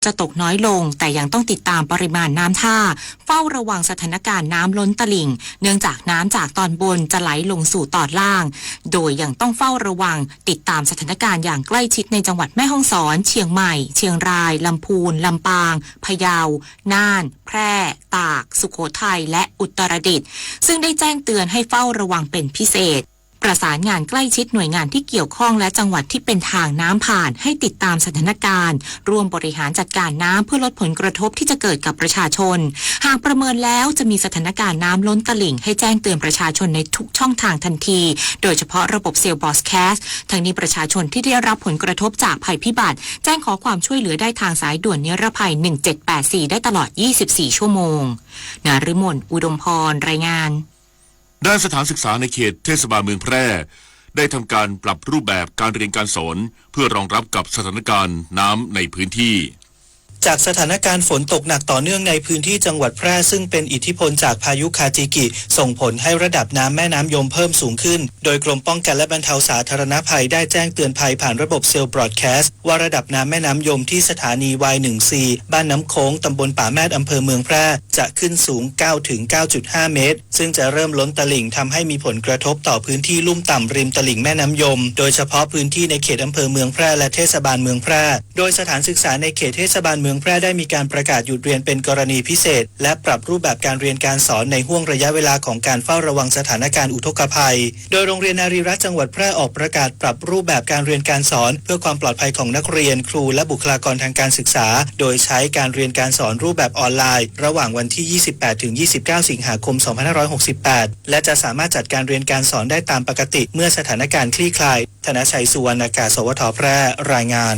จะตกน้อยลง แต่ยังต้องติดตามปริมาณน้ำท่า เฝ้าระวังสถานการณ์น้ำล้นตลิ่ง เนื่องจากน้ำจากตอนบนจะไหลลงสู่ตอนล่าง โดยยังต้องเฝ้าระวังติดตามสถานการณ์อย่างใกล้ชิดในจังหวัดแม่ฮ่องสอน เชียงใหม่ เชียงราย ลำพูน ลำปาง พะเยา น่าน แพร่ ตาก สุโขทัย และอุตรดิตถ์ ซึ่งได้แจ้งเตือนให้เฝ้าระวังเป็นพิเศษ ประสานงานใกล้ชิดหน่วยงานที่เกี่ยวข้องและจังหวัดที่เป็นทางน้ำผ่านให้ติดตามสถานการณ์ ร่วมบริหารจัดการน้ำเพื่อลดผลกระทบที่จะเกิดกับประชาชน หากประเมินแล้วจะมีสถานการณ์น้ำล้นตลิ่งให้แจ้งเตือนประชาชนในทุกช่องทางทันที โดยเฉพาะระบบ Cell Broadcast ทั้งนี้ประชาชนที่ได้รับผลกระทบจากภัยพิบัติ แจ้งขอความช่วยเหลือได้ทางสายด่วนนิรภัย หนึ่งเจ็ดแปดสี่ ได้ตลอด ยี่สิบสี่ ชั่วโมง นฤมล อุดมพร รายงาน ด้านสถานศึกษาในเขตเทศบาลเมืองแพร่ ได้ทำการปรับรูปแบบการเรียนการสอน เพื่อรองรับกับสถานการณ์น้ำในพื้นที่ จากสถานการณ์ฝนตกหนักต่อเนื่องในพื้นที่จังหวัดแพร่ ซึ่งเป็นอิทธิพลจากพายุคาจิกิ ส่งผลให้ระดับน้ำแม่น้ำยมเพิ่มสูงขึ้น โดยกรมป้องกันและบรรเทาสาธารณภัยได้แจ้งเตือนภัยผ่านระบบ Cell Broadcast ว่าระดับน้ำแม่น้ำยมที่สถานี Y หนึ่ง C บ้านน้ำโค้ง ตำบลป่าแมด อำเภอเมืองแพร่ จะขึ้นสูง เก้า ถึง เก้าจุดห้า เมตร ซึ่งจะเริ่มล้นตลิ่ง ทำให้มีผลกระทบต่อพื้นที่ลุ่มต่ำริมตลิ่งแม่น้ำยม โดยเฉพาะพื้นที่ในเขตอำเภอเมืองแพร่และเทศบาลเมืองแพร่ โดยสถานศึกษาในเขตเทศบาลเมืองแพร่ได้มีการประกาศหยุดเรียนเป็นกรณีพิเศษ และปรับรูปแบบการเรียนการสอนในห่วงระยะเวลาของการเฝ้าระวังสถานการณ์อุทกภัย โดยโรงเรียนนารีรัตน์จังหวัดแพร่ออกประกาศปรับรูปแบบการเรียนการสอน เพื่อความปลอดภัยของนักเรียน ครู และบุคลากรทางการศึกษา โดยใช้การเรียนการสอนรูปแบบออนไลน์ ระหว่างวันที่ ยี่สิบแปด ถึง ยี่สิบเก้า สิงหาคม สองพันห้าร้อยหกสิบแปด และจะสามารถจัดการเรียนการสอนได้ตามปกติ เมื่อสถานการณ์คลี่คลาย ธนชัย สุวรรณากาศ สวท แพร่ รายงาน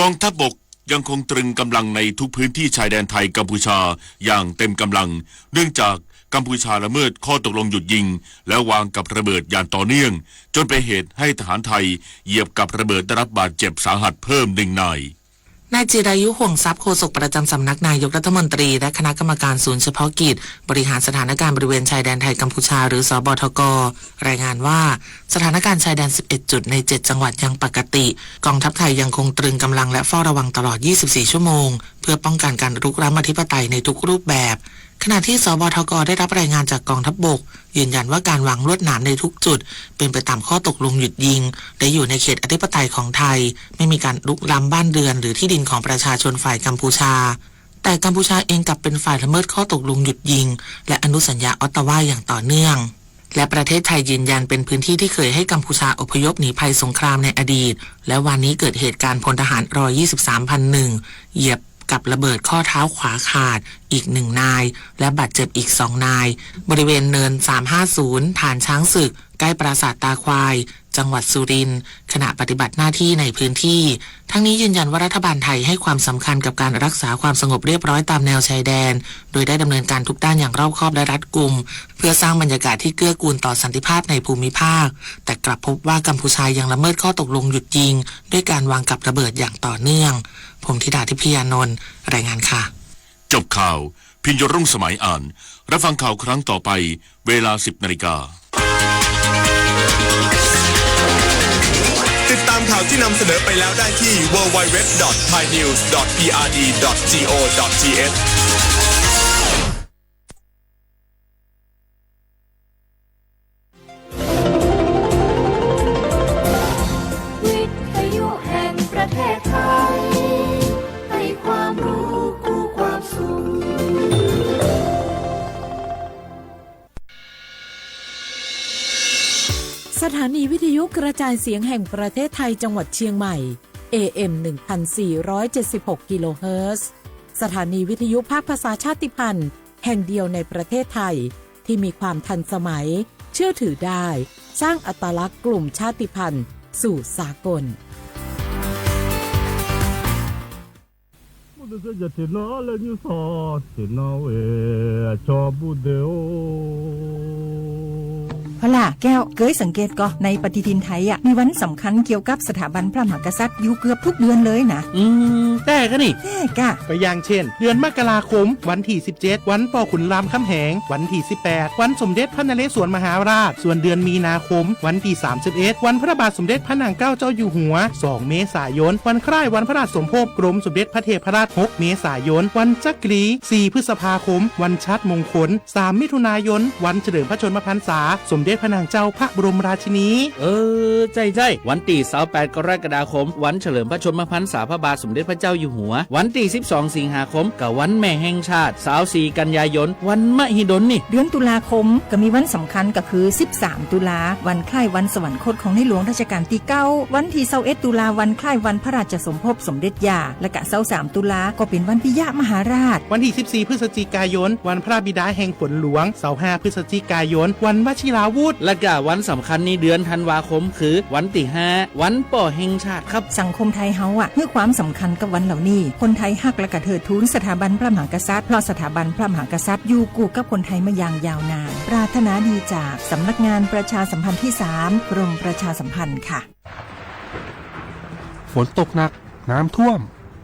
กองทัพบกยังคงตรึงกำลังในทุกพื้นที่ชายแดนไทยกัมพูชาอย่างเต็มกำลัง เนื่องจากกัมพูชาละเมิดข้อตกลงหยุดยิง และวางกับระเบิดอย่างต่อเนื่อง จนเป็นเหตุให้ทหารไทยเหยียบกับระเบิดได้รับบาดเจ็บสาหัสเพิ่มหนึ่งนาย นายจิรายุ ห่วงทรัพย์ โฆษกประจำสำนักนายกรัฐมนตรี และคณะกรรมการศูนย์เฉพาะกิจ บริหารสถานการณ์บริเวณชายแดนไทยกัมพูชา หรือ สบทก รายงานว่า สถานการณ์ชายแดน สิบเอ็ด จุดใน เจ็ด จังหวัดยังปกติ กองทัพไทยยังคงตรึงกำลังและเฝ้าระวังตลอด ยี่สิบสี่ ชั่วโมง เพื่อป้องกันการรุกรานอธิปไตยในทุกรูปแบบ ขณะที่ สบทก ได้รับรายงานจากกองทัพบก ยืนยันว่าการวางลวดหนามในทุกจุด เป็นไปตามข้อตกลงหยุดยิง และอยู่ในเขตอธิปไตยของไทย ไม่มีการรุกล้ำบ้านเรือนหรือที่ดินของประชาชนฝ่ายกัมพูชา แต่กัมพูชาเองกลับเป็นฝ่ายละเมิดข้อตกลงหยุดยิง และอนุสัญญาออตตาวาอย่างต่อเนื่อง และประเทศไทยยืนยันเป็นพื้นที่ที่เคยให้กัมพูชาอพยพหนีภัยสงครามในอดีต และวันนี้เกิดเหตุการณ์พลทหาร รอ ยี่สิบสาม พันหนึ่ง เหยียบกับระเบิดข้อเท้าขวาขาดอีกหนึ่งนาย และบาดเจ็บอีกสองนาย บริเวณเนิน สามห้าศูนย์ ฐานช้างศึก ใกล้ปราสาทตาควาย จังหวัดสุรินทร์ ขณะปฏิบัติหน้าที่ในพื้นที่ ทั้งนี้ยืนยันว่ารัฐบาลไทยให้ความสำคัญกับการรักษาความสงบเรียบร้อยตามแนวชายแดน โดยได้ดำเนินการทุกด้านอย่างรอบคอบและรัดกุม เพื่อสร้างบรรยากาศที่เกื้อกูลต่อสันติภาพในภูมิภาค แต่กลับพบว่ากัมพูชายังละเมิดข้อตกลงหยุดยิง ด้วยการวางกับระเบิดอย่างต่อเนื่อง พงษ์ธิดา ทิพยานนท์ รายงานค่ะ จบข่าว พิญโยรุ่งสมัยอ่าน รับฟังข่าวครั้งต่อไป เวลา สิบนาฬิกา ติดตามข่าวที่นำเสนอไปแล้วได้ที่ ดับเบิลยู ดับเบิลยู ดับเบิลยู ดอท ไทยนิวส์ ดอท พีอาร์ดี ดอท จี โอ ดอท ที เอช วิทยุแห่งประเทศไทย ให้ความรู้คู่ความสุข สถานีวิทยุกระจายเสียงแห่งประเทศไทยจังหวัดเชียงใหม่ เอ เอ็ม หนึ่งพันสี่ร้อยเจ็ดสิบหก กิโลเฮิรตซ์ สถานีวิทยุภาคภาษาชาติพันธุ์แห่งเดียวในประเทศไทย ที่มีความทันสมัย เชื่อถือได้ สร้างอัตลักษณ์กลุ่มชาติพันธุ์สู่สากล မုၢ်တစၢၢ်ယတ့ၢ်နီၣ်လၢညူစီၤ တ့ၢ်နီၣ်ဝဲ အကၠီဘူၣ်ဒဲအိၣ် พลาแก้ว เกยสังเกตก่อ ในปฏิทินไทยอะ มีวันสำคัญเกี่ยวกับสถาบันพระมหากษัตริย์อยู่เกือบทุกเดือนเลยนะ อืม แต่กะนี่ แต่กะ ก็อย่างเช่น เดือนมกราคม วันที่ สิบเจ็ด วันปอขุนรามคำแหง วันที่ สิบแปด วันสมเด็จพระนเรศวรมหาราช ส่วนเดือนมีนาคม วันที่ สามสิบเอ็ด วันพระบาทสมเด็จพระนางเกล้าเจ้าอยู่หัว สอง เมษายน วันคล้ายวันพระราชสมภพกรมสมเด็จพระเทพรัตน์ หก เมษายน วันจักรี สี่ พฤษภาคม วันชาติมงคล สาม มิถุนายน วันเฉลิมพระชนมพรรษา สมเด็จพระนางเจ้าพระบรมราชินี เออ ใจ้ใจ้ วันตี้ สาวแปด กรกฎาคม วันเฉลิมพระชนมพรรษาพระบาทสมเด็จพระเจ้าอยู่หัว วันตี้ สิบสอง สิงหาคม กะวันแม่แห่งชาติ สาวสี่ กันยายน วันมหิดลนี่ เดือนตุลาคม กะมีวันสำคัญกะคือ สิบสาม ตุลา วันคล้ายวันสวรรคตของในหลวงรัชกาลตี้ เก้า วันตี้ ซาวเอ็ด ตุลา วันคล้ายวันพระราชสมภพสมเด็จย่า และกะ ซาวสาม ตุลา ก็เป๋นวันปิยมหาราช วันตี้ สิบสี่ พฤศจิกายน วันพระบิดาแห่งฝนหลวง ซาวห้า พฤศจิกายน วันวชิราวุธ และกะวันสำคัญในเดือนธันวาคมคือวันตี้ ห้า วันป้อแห่งชาติครับ สังคมไทยเฮาอะ หื้อความสำคัญกับวันเหล่านี้ คนไทยฮักและกะเทิดทูนสถาบันพระมหากษัตริย์ เพราะสถาบันพระมหากษัตริย์อยู่คู่กับคนไทยมาอย่างยาวนาน ปรารถนาดีจากสำนักงานประชาสัมพันธ์ที่ สาม กรมประชาสัมพันธ์ค่ะ ฝนตกหนัก น้ำท่วม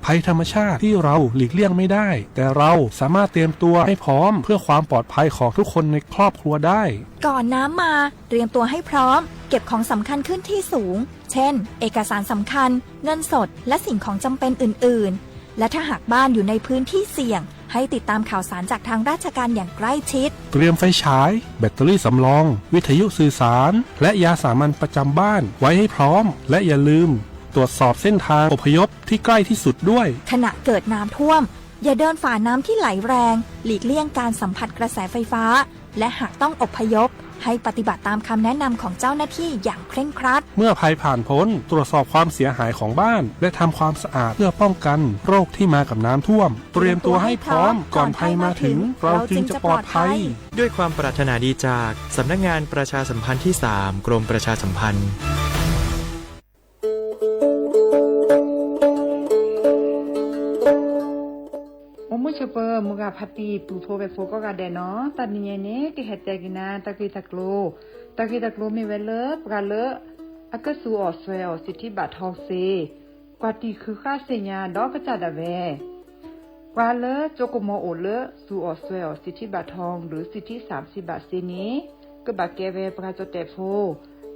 ภัยธรรมชาติที่เราหลีกเลี่ยงไม่ได้ แต่เราสามารถเตรียมตัวให้พร้อมเพื่อความปลอดภัยของทุกคนในครอบครัวได้ ก่อนน้ำมา เตรียมตัวให้พร้อม เก็บของสำคัญขึ้นที่สูง เช่น เอกสารสำคัญ เงินสด และสิ่งของจำเป็นอื่นๆ และถ้าหากบ้านอยู่ในพื้นที่เสี่ยง ให้ติดตามข่าวสารจากทางราชการอย่างใกล้ชิด เตรียมไฟฉาย แบตเตอรี่สำรอง วิทยุสื่อสาร และยาสามัญประจำบ้านไว้ให้พร้อม และอย่าลืม ตรวจสอบเส้นทางอพยพที่ใกล้ที่สุดด้วย ขณะเกิดน้ำท่วม อย่าเดินฝ่าน้ำที่ไหลแรง หลีกเลี่ยงการสัมผัสกระแสไฟฟ้า และหากต้องอพยพ ให้ปฏิบัติตามคำแนะนำของเจ้าหน้าที่อย่างเคร่งครัด เมื่อภัยผ่านพ้น ตรวจสอบความเสียหายของบ้าน และทำความสะอาดเพื่อป้องกันโรคที่มากับน้ำท่วม เตรียมตัวให้พร้อมก่อนภัยมาถึง เราจึงจะปลอดภัย ด้วยความปรารถนาดีจากสำนักงานประชาสัมพันธ์ที่ สาม กรมประชาสัมพันธ์ အိၣ်မုာ်ဆိးပၢၤ မိၢ်ဂၤဖါတံၢ် ပုၢ်ဖိဝဲၢ်ဖိကိးဂၤဒဲးနီၤ, တနံၤညါအံၤန့ၣ် ကဟဲတဲက့ၤနၤ တၢ်ဂ့ၢ်တၢ်ကျိၤ, တၢ်ဂ့ၢ်တၢ်ကျိၤမ့ၢ်ဝဲလၢ ပှၤလၢ အကစူးအီၣ်စွဲအီၣ်စံးထံးဘၣ်ထီစ့, ကွၢ်တံၢ်ဃုဃၣ်သ့ၣ်ညါဒီးကစၢ်ဒၣ်ဝဲ ပှၤလၢကၠိကမီၤအိၣ်လၢ စူးအီၣ်စွဲအီၣ်စံးထံးဘၣ်ထီ ဒီးစံးထံးစၢ်စံးဘၣ်စ့န့ၣ် ကဘၣ်ကဲဝဲပှၤကၠိတဲာ်ဖိ,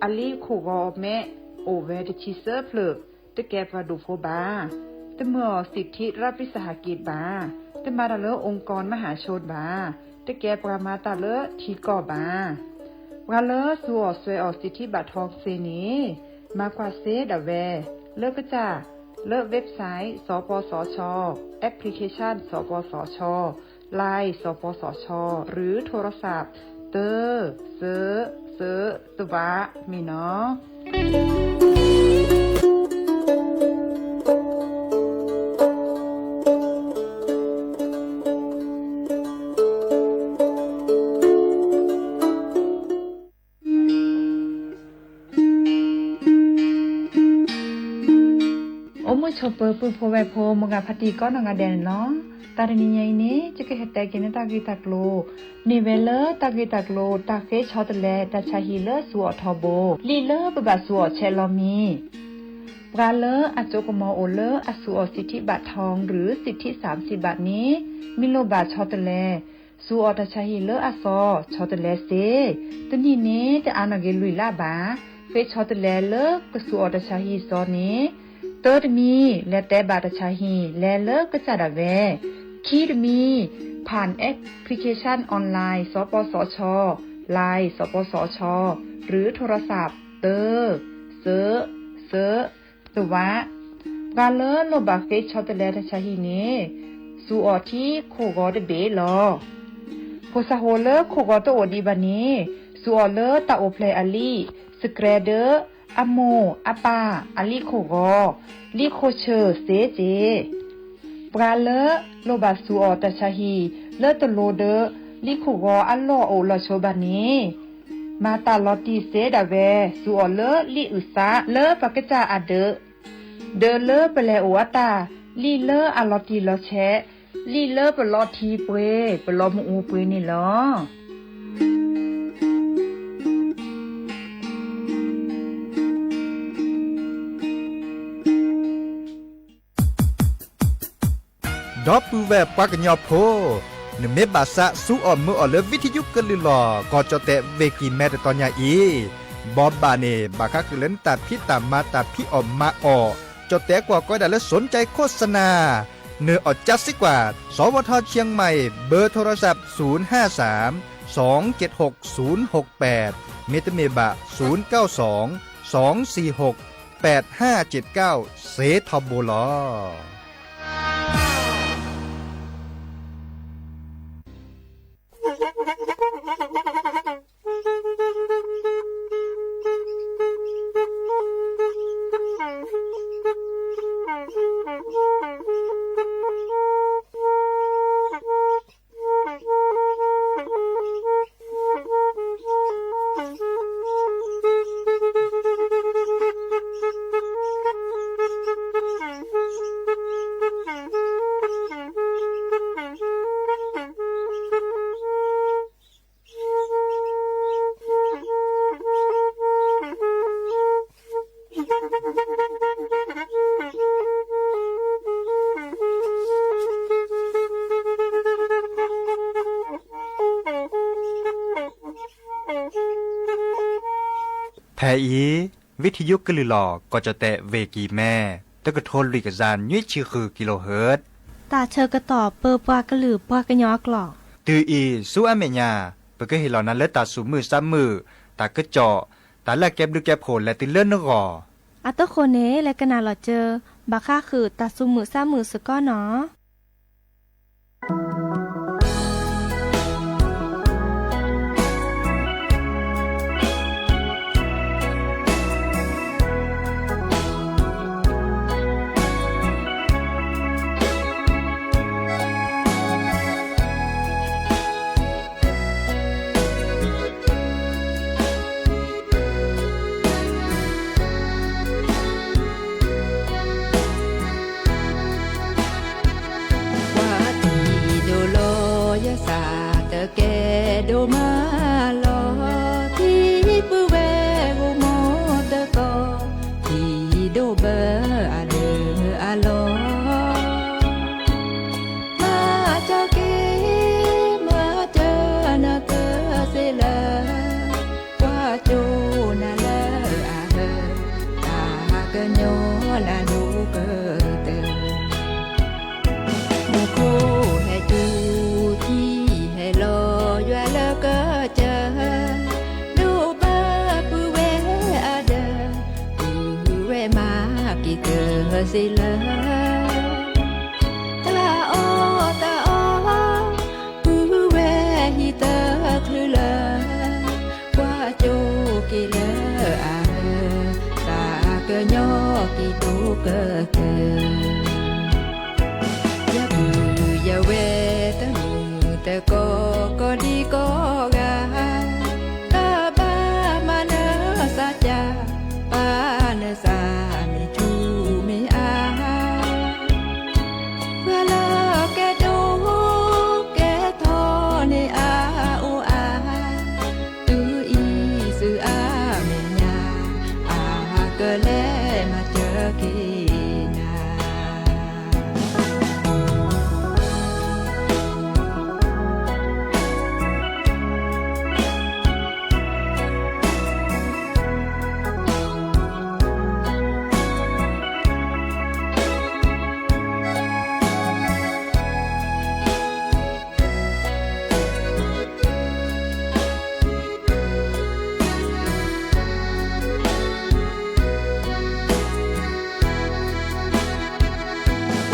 အလံာ်ခိၣ်ဂီၤအမဲာ် အိၣ်ဝဲတဆံသၢဖျၢၣ်, တကဲပှၤဒိၣ်ဖိဘၣ်, တမၤအီၣ်စံးထံးရးပံစဟးက့းဘၣ်, တမၤတၢ်လၢ องค์กรมหาชน ဘၣ်, တကဲပှၤမၤတၢ်လၢထံကီၢ်ဘၣ်. ပှၤလၢစူးအီၣ်စွဲအီၣ်စံးထံးဘၣ်ထီစ့န့ၣ် မၤကွၢ်စ့ဒၣ်ဝဲ လၢကစၢ် လၢ website စပစချ, application စပစချ, Line စပစချ, ឬ โทรศัพท์ သၢ သၢ သၢ သၢ မ့ၢ်နီၤ. အိၣ်မုာ်ဆိးပၢၤ ပုၢ်ဖိဝဲၢ်ဖိ မိၢ်ဂၤဖါတံၢ်ကိးနီၢ်ဂၤဒဲးန့ၣ်လီၤ. တၢ်တနံၤညါအံၤန့ၣ် ယကဟဲတဲက့ၤန့ၢ်တၢ်ဂ့ၢ်တၢ်ကျိၤ မ့ၢ်ဝဲလၢတၢ်ဂ့ၢ်တၢ်ကျိၤ တၢ်ဃ့ဆီတလဲ တၢ်ဆါဟံၣ်လၢစူးအီၣ်ထီဘိ, လံာ်လၢပဘၣ်စူးအီၣ်ဆဲးလီၤမံၤ ပှၤလၢအကၠိကမီၤအိၣ်လၢအစူးအီၣ်စံးထံးဘၣ်ထီ ဒီးစံးထံးစၢ်စံးဘၣ်န့ၣ် မ့ၢ်လိၣ်ဘၣ်ဆီတလဲ စူးအီၣ်တၢ်ဆါဟံၣ်လၢအစီၤ ဆီတလဲစ့, တနံၣ်န့ၣ် တအါနီၣ်က့ၤလွံၢ်လါဘၣ်. ဃ့ဆီတလဲလၢကစူးအီၣ်တၢ်ဆါဟံၣ်စီၤန့ၣ်, တၢတမံၤ လဲၤတဲဘၣ်တၢ်ဆါဟံၣ် လဲၤလၢကစၢ်ဒၣ်ဝဲ, ခံတမံၤ ผ่านแอปพลิเคชันออนไลน์ สปสช, Line สปสช หรือโทรศัพท์ သၢ သၢ သၢ သၢ ပှၤလၢလိၣ်ဘၣ်ဃ့ဆီတလဲတၢ်ဆါဟံၣ်န့ၣ် စူးအီၣ်ထံခိၣ်ဂီၤတဘ့ၣ်လီၤ. ဖိစၢ်ဖိလၢခိၣ်ဂီၤတအိၣ်ဒံးဘၣ်န့ၣ် စူးအီၣ်လၢတၢ်အိၣ်ဖျဲၣ်အလံာ် စကြဲးဒီး အမိၢ်အပၢ်အလံာ်ခိၣ်ဂီၤ, လံာ်ခိၣ်ဆၢၣ်စ့စ့ၢ်. ပှၤလၢလိၣ်ဘၣ်စူးအီၣ်တၢ်ဆါဟံၣ် လၢတလိၤဒီး လံာ်ခိၣ်ဂီၤအလီၢ်အိၣ်လီၤဆိဘၣ်န့ၣ် မၤတၢ်လီၤတံၢ်စ့ဒၣ်ဝဲ စူးအီၣ်လၢလံာ်အုၣ်သးလၢပှၤကစၢ်အဒၢး, ဒၢးလၢပလဲၤအိၣ်အတၢ်, လံာ်လၢအလီၤတံၢ်လီၤဆဲး, လံာ်လၢပလီၤထံပှ့ၤ ပလီၤမူပှ့ၤန့ၣ်လီၤ. ဒီပုၢ်ဝဲၢ်ပှၤကညီဖိ, နမ့ၢ်ဘၣ်ဆၣ်ဆူအီၣ်မၢအီၣ်လၢ ဝံထယုကလုၢ်လီၤ ကီၢ်ကၠီၣ်တဲၣ် ဝ့ၢ်ကံၢ်မဲ တတီၤညါအံၤ, ဘီဘၣ်န့ၣ် ဘၣ်ဃးဃုာ်လၢနတၢ်ဖံးတၢ်မၤ တၢ်ဖံးအီၣ်မၤအီၣ်, ကၠီၣ်တဲၣ်ကွၢ်ကီဒၣ်လၢ สนใจโฆษณา, နအီၣ်ကၠါစ့ၢ်ကီး, สวท เชียงใหม่ เบอร์โทรศัพท์ ศูนย์ห้าสาม สองเจ็ดหก ศูนย์หกแปด မ့တမ့ၢ်ဘၣ် ศูนย์เก้าสอง สองสี่หก แปดห้าเจ็ดเก้า စ့ထီဘိလီၤ. ဖဲအံၤ, ဝံထယုကလုၢ်လီၤ ကီၢ်ကၠီၣ်တဲၣ် ဝ့ၢ်ကံၢ်မဲ, တကထိလွံၢ်ကယၤနွံဆံဃု kilohertz, တၢ်ဆၢကတီၢ်ပၢပှၤကလုာ်ပှၤကညီအကျိာ်, တုၤအံၤဆူအမဲာ်ညါ, ပကဟ့ၣ်လီၤနၤလၢတၢ်သူၣ်မုာ်သးမုာ်, တၢ်ကစီၣ်, တၢ်လၢအကဲဘျုးကဲဖှိၣ်လဲၤတုၤလၢနဂီၢ်, အတဃိန့ၣ် လဲၤကနၣ်လီၤစၢၤ, ဘၣ်ဃးဃုာ်တၢ်သူၣ်မုာ်သးမုာ်စ့ၢ်ကီးနီၤ. ပှၤထံၣ်ဒိၣ်လီၤယသး တကဲဒိၣ်မးလီၤ, ထံပုၢ်ဝဲၢ်ဂီၢ်မီတကီၢ်, ထံၣ်ဒိၣ်ဘၢအဒၢးအလီၢ်, မၤစၢၤက့ၤ မၤစၢၤနၤကစ့လၢ ကွၢ်ကၠိနၤလၢအဟၢ, တၢ်ကညီနၤယိကတၢၢ်, မူခိၣ်ဟဲတူၢ် ထံဟဲလီၤယွၤလၢကစၢၢ်, ဒိၣ်ဘၢပုၢ်ဝဲၢ်အဒၢး, ပုၢ်ဝဲၢ်မၤက့ၤကစ့လၢ တၢ်အီၣ်တၢ်အီ, ပုၢ်ဝဲၢ်ဟံၣ်တချုးလၢ, ကွၢ်ကၠိက့ၤလၢအဟၢ, သးကညီက့ၤဒိၣ်ကတၢၢ်, ယပုၢ်ယဝဲၢ်တမုာ်တကိး ကိးဒံကိးဂၤ, တဘၣ်မၤနသးကၢ်, ပာ်နသးမ့ၢ်ထူမ့ၢ်အါ ပှၤလၢကဲဒိၣ်ကဲထီန့ၣ်အအိၣ်အါ, တုၤအံၤဆူအမဲာ်ညါ, အကလဲၤမၤစၢၤက့ၤနၤ. ပ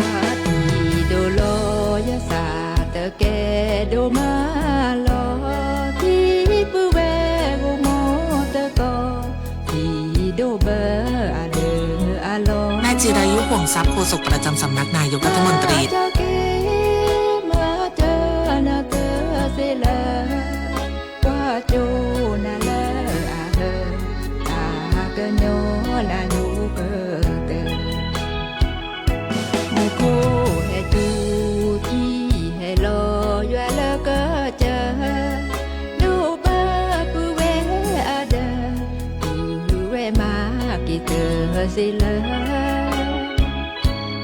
ှၤထံၣ်ဒိၣ်လီၤယသး တကဲဒိၣ်မးလီၤ, ထံပုၢ်ဝဲၢ်ဂီၢ်မီတကီၢ်, ထံၣ်ဒိၣ်ဘၢအဒၢးအလီၢ်, นายจิรายุ ห่วงทรัพย์ โฆษกประจำสำนักนายกรัฐมนตรี မၤစၢၤက့ၤ မၤစၢၤနၤကစ့လၢ ကွၢ်ကၠိနၤလၢအဟၢ, တၢ်ကညီနၤယိကတၢၢ်, မူခိၣ်ဟဲတူၢ် ထံဟဲလီၤယွၤလၢကစၢၢ်, ဒိၣ်ဘၢပုၢ်ဝဲၢ်အဒၢး, ပုၢ်ဝဲၢ်မၤက့ၤကစ့လၢ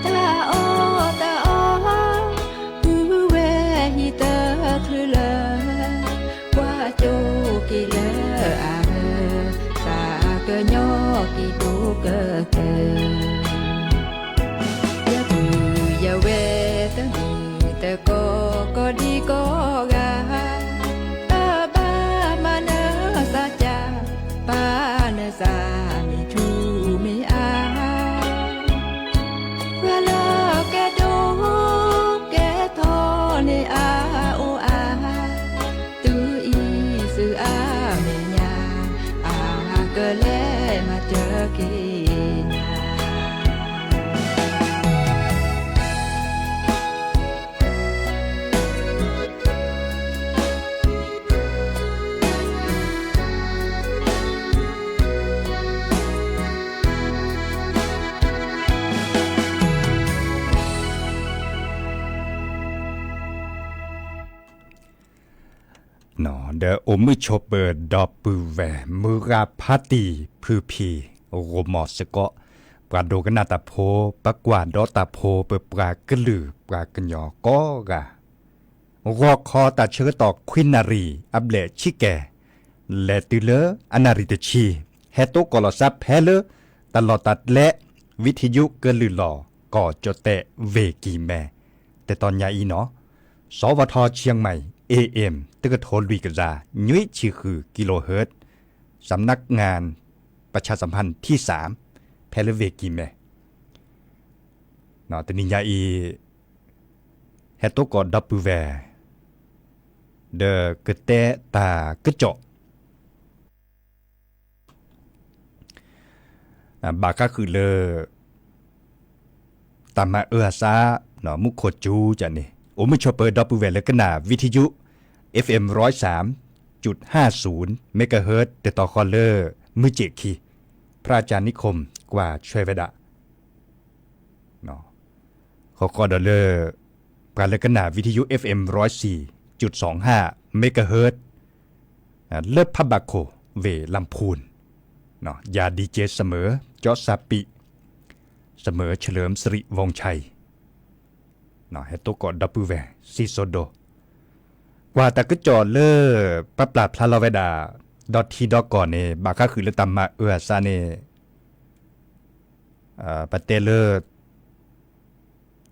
တၢ်အီၣ်တၢ်အီ, ယပုၢ်ယဝဲၢ်တမံၤသကိး ကိးဒံကိးဂၤ, တၢ်ဘၣ်မၤနၢၤသးကၢ်, ဘၣ်နၢၤသးမ့ၢ်ထူမ့ၢ်အါ, ပှၤလၢကဲဒိၣ်ကဲထီန့ၣ်အအိၣ်အါ, သုအံၤသုအါမဲာ်ညါ, အကလဲၤမၤစၢၤက့ၤနၤ. ဒီးအိၣ်မုာ်ဆိးပၢၤဒီပုၢ်ဝဲၢ် မုၢ်ဂၤဖါတံၢ်ဖုဖံး, ဂိၢ်မီၢ်စ့ၢ်ကီး, ပှၤဒိကနၣ်တၢ်ဖိ, ပကွၢ်ဒီးတၢ်ဖိ, ပပှၤကလုာ်ပှၤကညီကိးဂၤ, ဂီၤခီတၢ်ဆၢကတီၢ်ခွံနၣ်ရံၣ်အဘျဲၣ်ဆံကဲၤ, လဲၤတုၤလၢအနၣ်ရံၣ်တဆံ, ဟဲတိကိးလီၤစၢဖဲလၢ တၢ်လီၢ်တၢ်ကျဲ, ဝံထယုကလုၢ်လီၢ် ကီၢ်ကၠီၣ်တဲၣ်ဝ့ၢ်ကံၤမဲ, တတီၤညါအံၤနီၤ, စီၤဝီထီ เชียงใหม่ เอเอ็ม တကထိလွံၢ်ကယၤ နွံဆံဃု กิโลเฮิรตซ์, สำนักงานประชาสัมพันธ์ที่สาม ဖဲလၢဝ့ၢ်ကံၤမဲ, တနံၤညါအံၤ ဟဲတိကိးဒီပုၢ်ဝဲၢ်, ဒီးကတဲတၢ်ကစီၣ် ဘၣ်ဃးဃုာ်လၢ တၢ်မၤအၢအသး မူခိၣ်စူၤန့ၣ်, အိၣ်မုာ်ဆိးပၢၤဒီပုၢ်ဝဲၢ်လၢကနၣ် ဝံထယု เอฟเอ็มร้อยสามจุดห้าศูนย์เมกะเฮิรตซ์ တတီၤဃီလၢ မုၢ်စ့ၣ်ခံ พระอาจารย์นิคม ကွၢ်ဆွဲဝဲဒၣ် ဃီဃီဒီးလၢ ပှၤလၢကနၣ် ဝံထယု เอฟเอ็มร้อยสี่จุดสองห้าเมกะเฮิรตซ์ လၢဖးဘၣ်ခိၣ် ဝ့ၢ်လၣ်ဖူၣ်, ယၤ ดีเจเสมอ เจาะซาปิ เสมอเฉลิมสิริวงศ์ชัย ဟဲတိကိးဒီပုၢ်ဝဲၢ် စံၣ်စိၤဒိၣ်, ကွၢ်တၢ်ကစီၣ်လၢ ပှၤပာ်ဖျါလီၤဝဲဒၣ် ဒီထံဒီကီၢ်န့ၣ် ဘၣ်ဃးဃုာ်လၢတၢ်မၤအၢအသးန့ၣ် ပတဲလၢ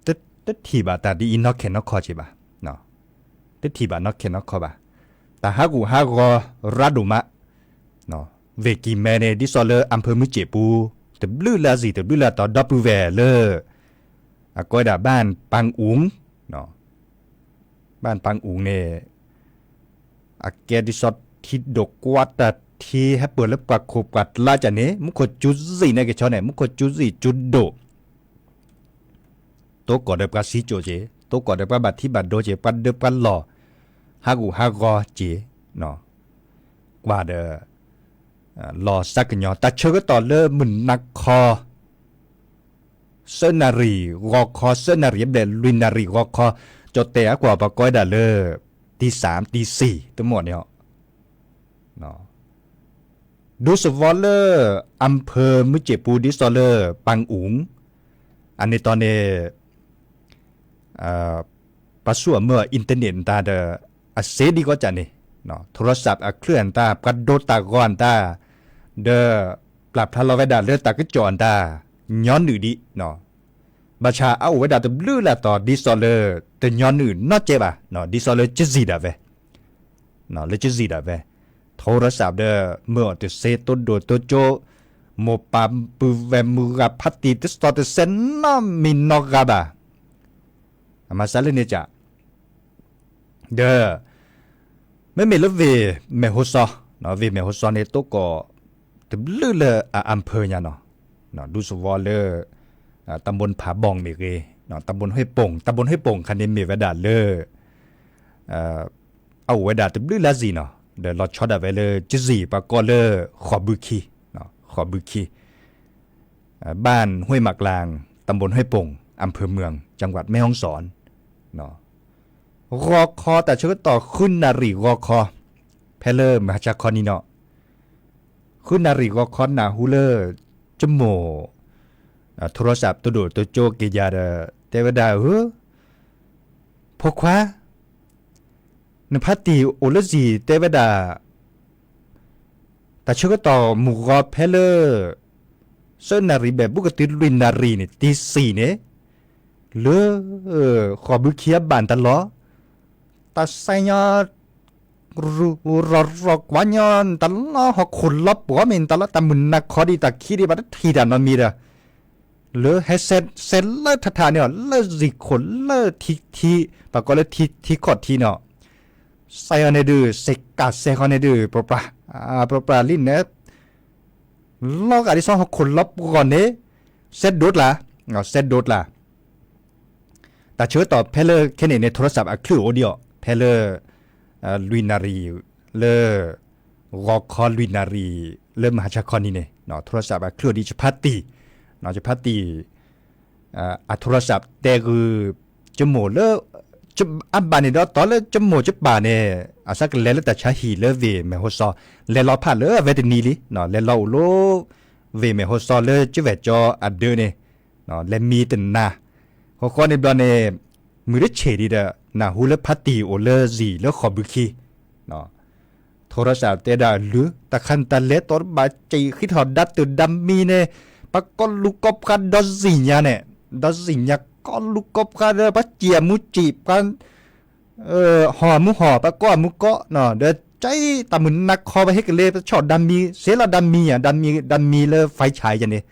တထံၣ်ဘၣ်တၢ်ဒ်အံၤနီၢ်ခဲနီၢ်ခီက့ၤဘၣ်, တထံၣ်ဘၣ်နီၢ်ခဲနီၢ်ခီဘၣ်, တၢ်ဟးဂူာ်ဟးဂီၤရၤဒိၣ်မး, ဝ့ၢ်ကံၤမဲန့ၣ် ဒ်သိးလၢ อำเภอမုၢ်စ့ၣ်ပူၤ တဘျုးလၢအစံၣ်တဘျုးလၢအတီၤ ဒီပုၢ်ဝဲၢ်လၢ အကိးဝဲဒၣ် บ้านปางอุ๋ง บ้านปางอุ๋งန့ၣ် အကဲဒ်သိးထံဒိၣ်ကွၢ်တၢ်ထံဟဲပၢၢ်လၢပှၤခိၣ်ပှၤကျါကန့ၣ် မူခိၣ်စူၤစံၣ်န့ၣ်ကဆီန့ၣ် မူခိၣ်စူၤစံၣ်စူၤဒိၣ်, တိကိးဒီးပှၤစံၣ်စိၤက့ၤ, တိကိးဒီးပှၤဘၣ်ထံဘၣ်ဒိက့ၤ, ပှၤဒၢပှၤလီၢ် ဟးဂူာ်ဟးဂီၤက့ၤ, ကွၢ်ဒီး လီၤစၢ်ကညီၤ တၢ်ဆၢကတီၢ်လၢမုၢ်နၤခီ သၢနၣ်ရံၣ်ဂီၤခီ သၢနၣ်ရံၣ်အဘျဲၣ် လွံၢ်နၣ်ရံၣ်ဂီၤခီ ကၠီၣ်တဲၣ်အကွၢ်ပှၤကိးဝဲဒၣ်လၢ တီသၣ် တီသံၣ် တမီၢ်န့ၣ် ဒူသဝီလၢ อำเภอမုၢ်စ့ၣ်ပူၤ ဒ်သိးလၢ ပၣ်အူၣ် အန့ၣ်တီၤန့ၣ် ပှၤဆူၣ်အမၢၢ်အ internet တၢ်ဒီး အစ့ဒံကီးကန့ၣ် โทรศัพท์ အချၢၣ်အတၢ် ပှၤဒိတၢ်ဂီၤအတၢ် ဒီး ပာ်ဖျါလီၤဝဲဒၣ်လၢတၢ်ကစီၣ်အတၢ် ညီနုၢ်ဒံး ဘၣ်ဆၣ်အအိၣ်ဝဲဒၣ်တဘျုးလၢ်တီၤ ဒ်သိးလၢ တညီနုၢ်နီတစဲးဘၣ် ဒ်သိးလၢကစံၣ်ဒၣ်ဝဲ လၢကစံၣ်ဒၣ်ဝဲ โทรศัพท์ ဒီး မၢအီၤတစ့ တိဒိၣ်တိကၠိ မိၢ်ပၢ်ပုၢ်ဝဲၢ်မုၢ်ဂၤဖးတံၢ် တစံၣ်တစဲးနီတမံၤနီတဂၤဘၣ် အမၤစၢ်လၢန့ၣ်က ဒီး မ့မ့ၢ်လၢဝ့ၢ်မဲၢ်ဟိစီ, ဝ့ၢ်မဲၢ်ဟိစီန့ၣ် တိကိး တဘျုးလၢအ อำเภอ ညါနီၤ, ဒူသဝီလၢ ตำบลผาบ่อง မ့ၢ်ဂ့ၤ, ตำบลห้วยโป่ง, ตำบลห้วยโป่ง ခါန့ၣ်မ့ၢ်ဝဲဒၣ်လၢ အအိၣ်ဝဲဒၣ်တဘျုးလၢစံၣ်နီၤ, ဒီးလီၤဆီဒၣ်ဝဲလၢကစံၣ် ပှၤကိးလၢ ဃိးဘုခံ, ဃိးဘုခံ บ้านห้วยหมากลาง ตำบลห้วยโป่ง อำเภอเมือง จังหวัดแม่ฮ่องสอน ဂီၤခီ တၢ်ဆၢကတီၢ် ဃုနၣ်ရံၣ်ဂီၤခီ ဖဲလၢမဟါဆါခီနံၤနီၤ, ဃုနၣ်ရံၣ်ဂီၤခီ နၢ်ဟူလၢ ကမိၢ် โทรศัพท์ တိဒိၣ်တိကၠိက့ၤယၤဒီး တဲဝဲဒၣ် ဧၢ ဖိခွါ နဖးတံၢ်အိၣ်လၢစံၣ်တဲဝဲဒၣ် တၢ်ဆၢကတီၢ်မုၢ်ဂီၤဖဲလၢ သၢနၣ်ရံၣ်ဘျဲၣ် ဘူးကတုၤလွံၢ်နၣ်ရံၣ်န့ၣ် တံၢ်စံၣ်န့ၣ် လၢ ဃိးဘုခံအဘၣ်န့ၣ်တၢ်လီၢ် တၢ်စဲညါ ရူၤရီၤကွၢ်ညီန့ၣ်တၢ်လီၢ် ဟီၣ်ခိၣ်လီၤပှီၢ်မ့ၢ်န့ၣ်တၢ်လီၢ် တၢ်မုာ်နၢ်ခီဒ်တၢ်ခံဒံးဘၣ်တထံၣ်တၢ်နီတမံၤဒီး လၢဟဲစဲးလၢထးထးန့ၣ်အီၤ လၢစံၣ်ခိၣ်လၢထံထံ ပှၤကိးလၢထံထံခီၣ်ထံန့ၣ် စဲအီၤန့ၣ်ဒုး စဲးကးစဲဃီန့ၣ်ဒုး ပြပြ ပြပြလံန့ၣ် လီၤဂာ်ဒ်သိးဟီၣ်ခိၣ်လီၤပှီၢ်န့ၣ် စဲးဒိးတၢ် စဲးဒိးတၢ် တၢ်ဆၢကတီၢ်ဖဲလၢခဲန့ၣ်န့ၣ် ထိရစးအချုးအိၣ်ဒံးအီၤ ဖဲလၢ လွံၢ်နၣ်ရံၣ် လၢ ဂီၤခီလွံၢ်နၣ်ရံၣ် လၢမုၢ်ဟါဆါခီနံၤန့ၣ် ထိရစးအချုးအိၣ်ဒံး ယဖါတံၢ် ယဖါတံၢ် အထိရစးတဲဂုာ် ကမိၣ်လၢ အဘၣ်န့ၣ်ဒီးတီလၢကမိၣ်ကပၢ်န့ၣ် အစးကလဲၤလၢတၢ်ဆါဟံၣ်လၢဝ့ၢ်မဲာ်ဟိစီ လဲၤလီၤဖးလၢအဝဲတနံၤလံ လဲၤလီၤအိၣ်လၢ ဝ့ၢ်မဲာ်ဟိစီလၢကဝဲၢ်ကၠီအဒၢန့ၣ် လဲၤမံတနၤ ဃီဃီန့ၣ်ဘျီန့ၣ် မုၢ်တဆ့ၣ်ဒံးဒီး နၢ်ဟူလၢဖါတံၢ်အိၣ်လၢစံၣ်လၢဃိးဘုခံ ထိရစးတဲဒၣ်အလုၢ် တၢ်ခါန့ၣ်တၢ်လဲၤတီတဘၣ် စံၣ်ဃံထီၣ်ဒါတၢၢ်ဒါမံန့ၣ် ပှၤကိးလူၤကိးဖှါဒီစံၣ်ညါန့ၣ် ဒီစံၣ်ညါကိးလူၤကိးဖှါဒီး ပှၤစံၣ်အမူစံၣ် ပှၤ ဟီၣ်အမူဟီၣ် ပှၤကိးအမူကိး ဒီးကဲတၢ်မုာ်နၢ်ခီ ပှၤဟ့ၣ်ကလ့ ပဆီၣ်ဒါမံ စ့လီၤဒါမံ ဒါမံလၢ ဖဲဆၣ်ယၤန့ၣ်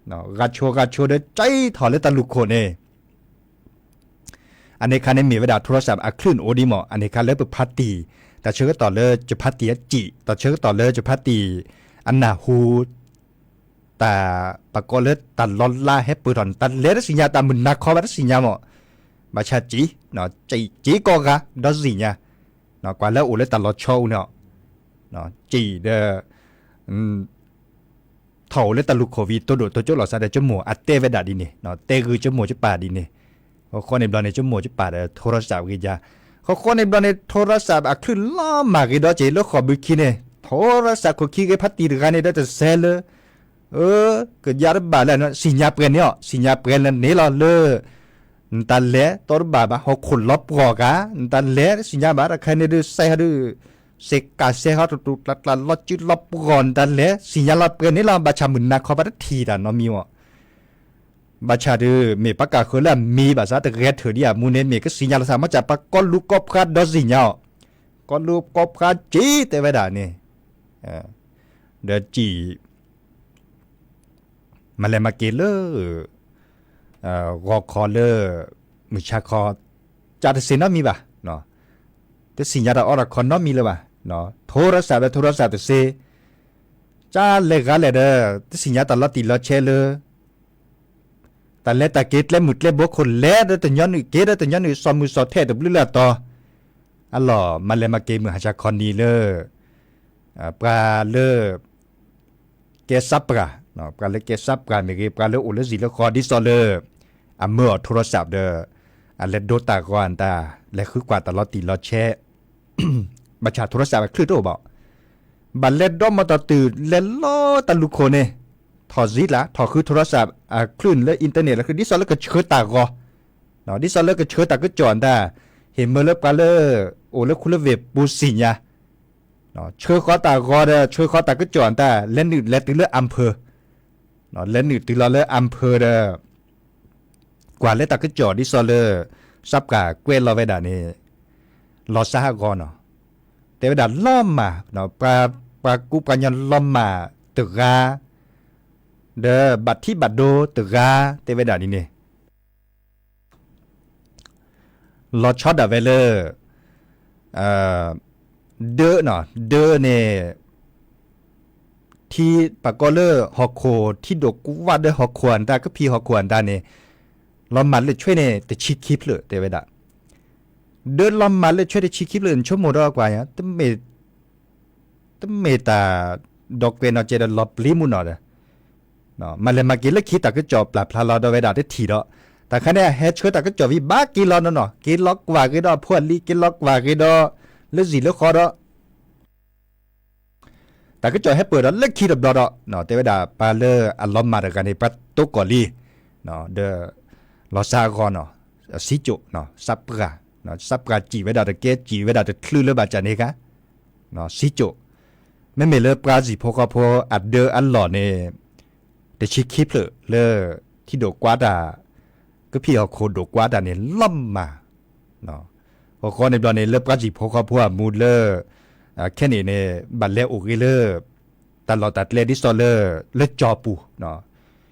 ဂၤဆိဂၤဆိဒီး ကဲထီၣ်လၢတၢ်လူၢ်ခိၣ်န့ၣ် အန့ၣ်ခါန့ၣ်မ့ၢ်ဝဲဒၣ် ထိရစးအချုးအိၣ်ဒံးမး အန့ၣ်ခါလၢပဖါတံၢ် တၢ်ဆၢကတီၢ်လၢယဖါတံၢ်အစံၣ် တၢ်ဆၢကတီၢ်လၢယဖါတံၢ် အနၢ်ဟူ တၢ် ပှၤကိးလၢတၢ်လီၤလါဟဲပၢၢ်ထီၣ်န့ၣ် တၢ်လဲၤတစံၣ်ညါ တၢ်မုာ်နၢ်ခီဘၣ်တစံၣ်ညါမး ဘၣ်ဆၣ်စံၣ် စံၣ်ကိးဂၤ ဒီစံၣ်ညါ ကွၢ်လၢအိၣ်လၢတၢ်လီၤဆီအူန့ၣ် စံၣ်ဒီး ထီၣ်အိၣ်လၢတၢ်လူၢ်ခိၣ်ဝံၤ တိဒိၣ်တိကၠိလီၤစးဒီး ကမိၣ်အတဲဝဲဒၣ်ဒ်န့ၣ် တဲဂုာ်ကမိၣ်ကပၢ်ဒ်န့ၣ် ဃီဃီန့ၣ်ဘျီန့ၣ် ကမိၣ်ကပၢ်ဒီး ထိရစးဝံၤယါ ဃီဃီန့ၣ်ဘျီန့ၣ် ထိရစးအချုးလီၤမၢ်ဂ့ၤဒီးက့ၤလၢဃိးဘုခံန့ၣ် ထိရစးခိၣ်ခံဂ့ၤ ဖါတံၢ်တဂၤန့ၣ်ဒီးတစဲးလၢ အၢ ကယါတဘၣ်လၢ စံၣ်ညါပှဲၤန့ၣ်အီၤ စံၣ်ညါပှဲၤလၢန့ၣ်လီၤလၢ နတၢ်လဲၤတီတဘၣ်ဘၣ် ဟီၣ်ခိၣ်လီၤပှီၢ်ဂၤ နတၢ်လဲၤတစံၣ်ညါဘၣ် တၢ်ခါန့ၣ်ဒုး စဲးဟီဒုး စဲးကးစဲးဟီ တတူၢ်ကျးကျး လီၤစုလီၤပှီၢ် နတၢ်လဲၤ စံၣ်ညါလီၤပှဲၤန့ၣ်လီၤ ဘၣ်ဆၣ်မုာ်နၢ်ခီဘၣ်တထံၣ်တၢ်နီတမံၤမး ဘၣ်ဆၣ်ဒုး မ့ၢ်ပှၤကၢ်ဃၢလၢအမံၤဘၣ်ဆၣ် တဂဲၤထၢၣ်ဒံးအမူန့ၣ် မ့ၢ်ကစံၣ်ညါလီၤသး မ့ၢ်စးပှၤကိးလူၤကိးဖှါဒီစံၣ်ညါအီၤ ကိးလူၤကိးဖှါစံၣ်တဲဝဲဒၣ်န့ၣ် ဒီးစံၣ် မၤလဲၤမၤက့ၤလၢ ဂီၤခီလၢ မုၢ်ဆါခီ ကၢ်တစ့နီတမံၤဘၣ် တစံၣ်ညါတၢ်အီၣ်တၢ်ခီနီတမံၤလၢၤဘၣ် ထိရစးဒီးထိရစးတစ့ ကၢ်လဲၤဂၤလဲၣ်ဒီး တစံၣ်ညါတၢ်လီၤတံၢ်လီၤဆဲးလၢ တၢ်လဲၤတၢ်က့ၤကျဲမုၢ်ကျဲဘိခိၣ်လဲၤဒီးတညီနုၢ်က့ၤဒီးတညီနုၢ်စီၤမုၢ်စီၤထဲတဘျုးလၢအတီၤ အလီၢ်မၤလဲၤမၤက့ၤမုၢ်ဟါဆါခီနံၤလၢ ပှၤလၢ ကဲစးပှၢ် ပှၤလၢကဲစးပှၢ်မ့ၢ်ဂ့ၤ ပှၤလၢအိၣ်လၢစံၣ်လၢဃီ ဒ်သိးလၢ အမၢအီၤထိရစးဒီး အလဲၤဒိတၢ်ဂီၤအတၢ် လဲၤဃုကွၢ်တၢ်လီၤတံၢ်လီၤဆဲး ဘၣ်ဆၣ်ထိရစးအချုးတအိၣ်ဘၣ် ဘၣ်လဲၤဒီမီၤတီၢ်တုၤ လဲၤလီၤတၢ်လူၢ်ခိၣ်န့ၣ် ထီၣ်စံလၢ ထီၣ်ဃုထိရစးအချုးန့ၣ်လၢ internet လၢ ဒ်သိးလၢကဆှၢတၢ်ဂီၤ ဒ်သိးလၢကဆှၢတၢ်ကစီၣ်အတၢ် ဟ့ၣ်မၢလၢပှၤလၢ အိၣ်လၢခူလၢဝ့ၢ်ပူၤစံၣ်ညါ ဆှၢဃီတၢ်ဂီၤဒီး ဆှၢဃီတၢ်ကစီၣ်အတၢ် လဲၤနုာ်လဲၤတုၤလၢ အၣ်ဖၢၣ် လဲၤနုာ်တုၤလီၤလၢ အၣ်ဖၢၣ်ဒီး ကွၢ်လၢတၢ်ကစီၣ်ဒ်သိးလၢ စးပှၢ်ကွဲးလီၤဝဲဒၣ်န့ၣ် လီၤစၢ်ဟးဂီၤနီၤ တဲဝဲဒၣ်လီၤမၢ် ပှၤကူပှၤညီလီၤမၢ်တဂၤ ဒီးဘၣ်ထံဘၣ်ဒိတဂၤ တဲဝဲဒၣ်ဒ်န့ၣ် လီၤဆီဒၣ်ဝဲလၢ ဒၢနီၤ ဒၢန့ၣ် ထံပှၤကိးလၢဟီၣ်ခိၣ် ထံဒိၣ်ကွၢ်ဒီးဟီၣ်ခိၣ်အတၢ် ကဖံးဟီၣ်ခိၣ်အတၢ်န့ၣ် လီၤမၢ်လၢဆွဲန့ၣ် တဆံခံဖျၢၣ်တဲဝဲဒၣ် ဒၢလီၤမၢ်လၢဆွဲတဆံခံဖျၢၣ် နဆိကမိၣ်ဒီးကွၢ် တမ့ၢ်တၢ် ဒီးကွဲးနီၣ်ကဲဒီးလီၤပျံၤမူနီၣ်ဒီး မၤလဲၤမၤက့ၤလၢခံတၢ်ကစီၣ်ပျၢ်ဖျါလီၤဒီးဝဲဒၣ်တထံၣ်ဒီး တၢ်ခါန့ၣ် အဟဲဆှၢတၢ်ကစီၣ်ဝံၤဘၣ်က့ၤလီၤနီၢ်နီၢ် က့ၤလီၤကွၢ်က့ၤဒီးအဖိအလံၤ က့ၤလီၤကွၢ်က့ၤဒီး လၢစံၣ်လၢဃီဒီး တၢ်ကစီၣ်ဟဲပၢၢ်ဒီးလၢခံတဘျီဒီး တဲဝဲဒၣ်ပှၤလၢအလီၤမၢ်တဂၤန့ၣ် ပှၤတိကိၢ်လံ ဒီး လီၤစၢ်အဂီၢ်နီၣ် စံကၠိၣ် စးပှၢ် စးပှၢ်စံၣ်ဝဲဒၣ်တကဲ စံၣ်ဝဲဒၣ်တချုးလၢဘၣ်ကၢ်န့ၣ်ဂၤ စံကၠိၣ် မ့မ့ၢ်လၢပှၤစံၣ်ဖိဃီဖိအဒၢအလီၢ်န့ၣ် တဆံခံဖျၢၣ်လၢ ထံဒိးကွၢ်တၢ် ကဖံးဟီၣ်ခိၣ်ဒိးကွၢ်တၢ်န့ၣ် လီၤမၢ် အဃိန့ၣ်ဘျီန့ၣ် လၢပှၤစံၣ်ဖိဃီဖိအမူလၢ ခဲန့ၣ်န့ၣ် ဘၣ်လဲၤအိၣ်ဂ့ၤလၢ တၢ်လီၢ်တၢ်ကျဲဒ်သိးလၢ လၢကၠီပူၤ,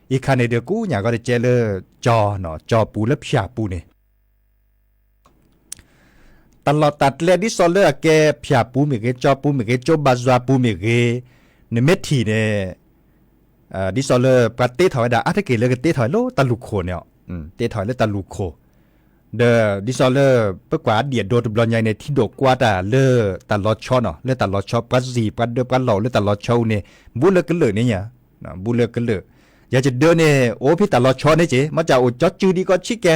အံၤခါန့ၣ်ဒီးကူညၣ်ဂီတကဲလၢ ကၠီ, ကၠီပူၤလၢဖၠၣ်ပူၤန့ၣ် တၢ်လီၢ်တၢ်ကျဲဒ်သိးလၢအကဲဖၠၣ်ပူၤမ့ၢ်ဂ့ၤ, ကၠီပူၤမ့ၢ်ဂ့ၤ, ကၠိဘၣ်ယွၤပူၤမ့ၢ်ဂ့ၤ, နမ့ၢ်ထံၣ်န့ၣ် ဒ်သိးလၢပှၤတ့ထီၣ်ဝဲဒၣ် အါတက့ၢ်လၢကတ့ထီၣ်လၢတၢ်လူၢ်ခိၣ်န့ၣ်, တ့ထီၣ်လၢတၢ်လူၢ်ခိၣ်, ဒီးဒ်သိးလၢ ပကွၢ်အဒံၣ်အဒိတဘျီညါအံၤန့ၣ် ထံဒိးကွၢ်တၢ်လၢတၢ်လီၤဆီနီၤ, လၢတၢ်လီၤဆီ ပှၤစံၣ်ပှၤဒၢပှၤလီၢ်အိၣ်လၢတၢ်လီၤဆီအူန့ၣ် ဘူးလၢကလုာ်န့ၣ်ညါ, ဘူးလၢကလုာ်, ယၤယဒၢန့ၣ် အိၣ်ဖဲတၢ်လီၤဆီန့ၣ်က့ၤ မ့ၢ်ကအိၣ်ကၠီစုဒံကီးဆံးကဲ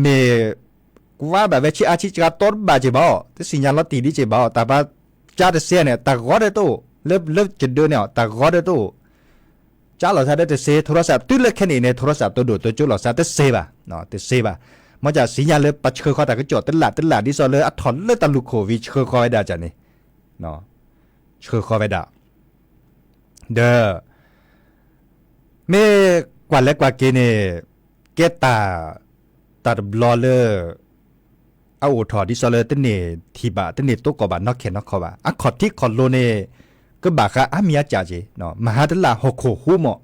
မ့ၢ် ကွၢ်ဘၣ်ဝဲဆံးအါဆံးစှၤတီတဘၣ်က့ၤဘၣ်အီၤ, တသ့ၣ်ညါလီၤတံၢ်ဒံးက့ၤဘၣ်အီၤ, တၢ်ပာ်ကၢတစဲးန့ၣ် တၢ်ဂီၤဒၢတအိၣ်, လၢယဒၢန့ၣ် တၢ်ဂီၤဒၢတအိၣ်, ကၢလီၤသးဒီးတစ့, ထိရစးတုၤလၢခဲန့ၣ်န့ၣ် ထိရစးတိဒိၣ်တိကၠိလီၤသးတစ့ဘၣ်, တစ့ဘၣ်, မ့ၢ်ကစံးညါလၢပှၤဆှၢဃီတၢ်ကစီၣ်တလးတလး ဒ်သိးလၢအထီၣ်လၢတၢ်လူၢ်ခိၣ်ဝံၤဆှၢဃီဝဲဒၣ်န့ၣ်, ဆှၢဃီဝဲဒၣ် ဒီး မ့ၢ်ကွၢ်လဲၤကွၢ်က့ၤန့ၣ် ကဲတၢ် တၢ်တဘျီလၢ အအိၣ်ထီၣ်ဒ်သိးလၢတန့ၢ်ထံၣ်ဘၣ် တန့ၢ်တိကီၢ်ဘၣ်နီၢ်ခဲနီၢ်ခီဘၣ်, အခီၣ်ထံးခီၣ်လိၤန့ၣ် ကဘၣ်ဃးအါမံၤအါစှၤက့ၤ, မဟါတလၢ်ဟီၣ်ခိၣ်ဟူမး,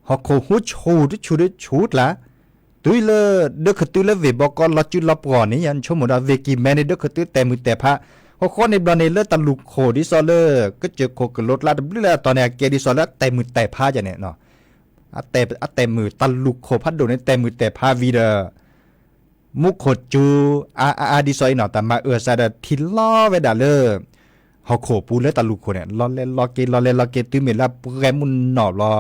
ဟီၣ်ခိၣ်ဟူဆူၣ်တဆူၣ်တဆူၣ်ကျါ, တုၤလၢ ဒၢခတုလၢဝ့ၢ်ဘီကီလီၤစုလီၤပှီၢ်န့ၣ် ယဆိကမိၣ်ဒီး ဝ့ၢ်ကံၢ်မဲန့ၣ် ဒၢခတုတဲာ်မုၢ်တဲာ်ဖး, ဟီၣ်ဃီန့ၣ်ဘျီန့ၣ် လၢတၢ်လူၢ်ခိၣ်ဒ်သိးလၢ ကစၢၢ်ခိၣ်ကလိကျါတဘျုးလၢအတီၤန့ၣ် အကဲဒ်သိးလၢအတဲာ်မုၢ်တဲာ်ဖးယၤန့ၣ်, အတဲာ်မုၢ်တၢ်လူၢ်ခိၣ်ဖးဒိၣ်န့ၣ် တဲာ်မုၢ်တဲာ်ဖးဝံၤဒီး မူခိၣ်စူၤ အါအါအါဒ်သိးအံၤနီၤ တၢ်မၤအၢၣ်စးဒီးထံလီၤဝဲဒၣ်လၢ ဟီၣ်ခိၣ်ပူၤလၢတၢ်လူၢ်ခိၣ်န့ၣ် လီၤလဲၤလီၤက့ၤ လီၤလဲၤလီၤက့ၤ တုၤမ့ၢ်လၢအပှဲၤမုၢ်နီၢ်ဘျီ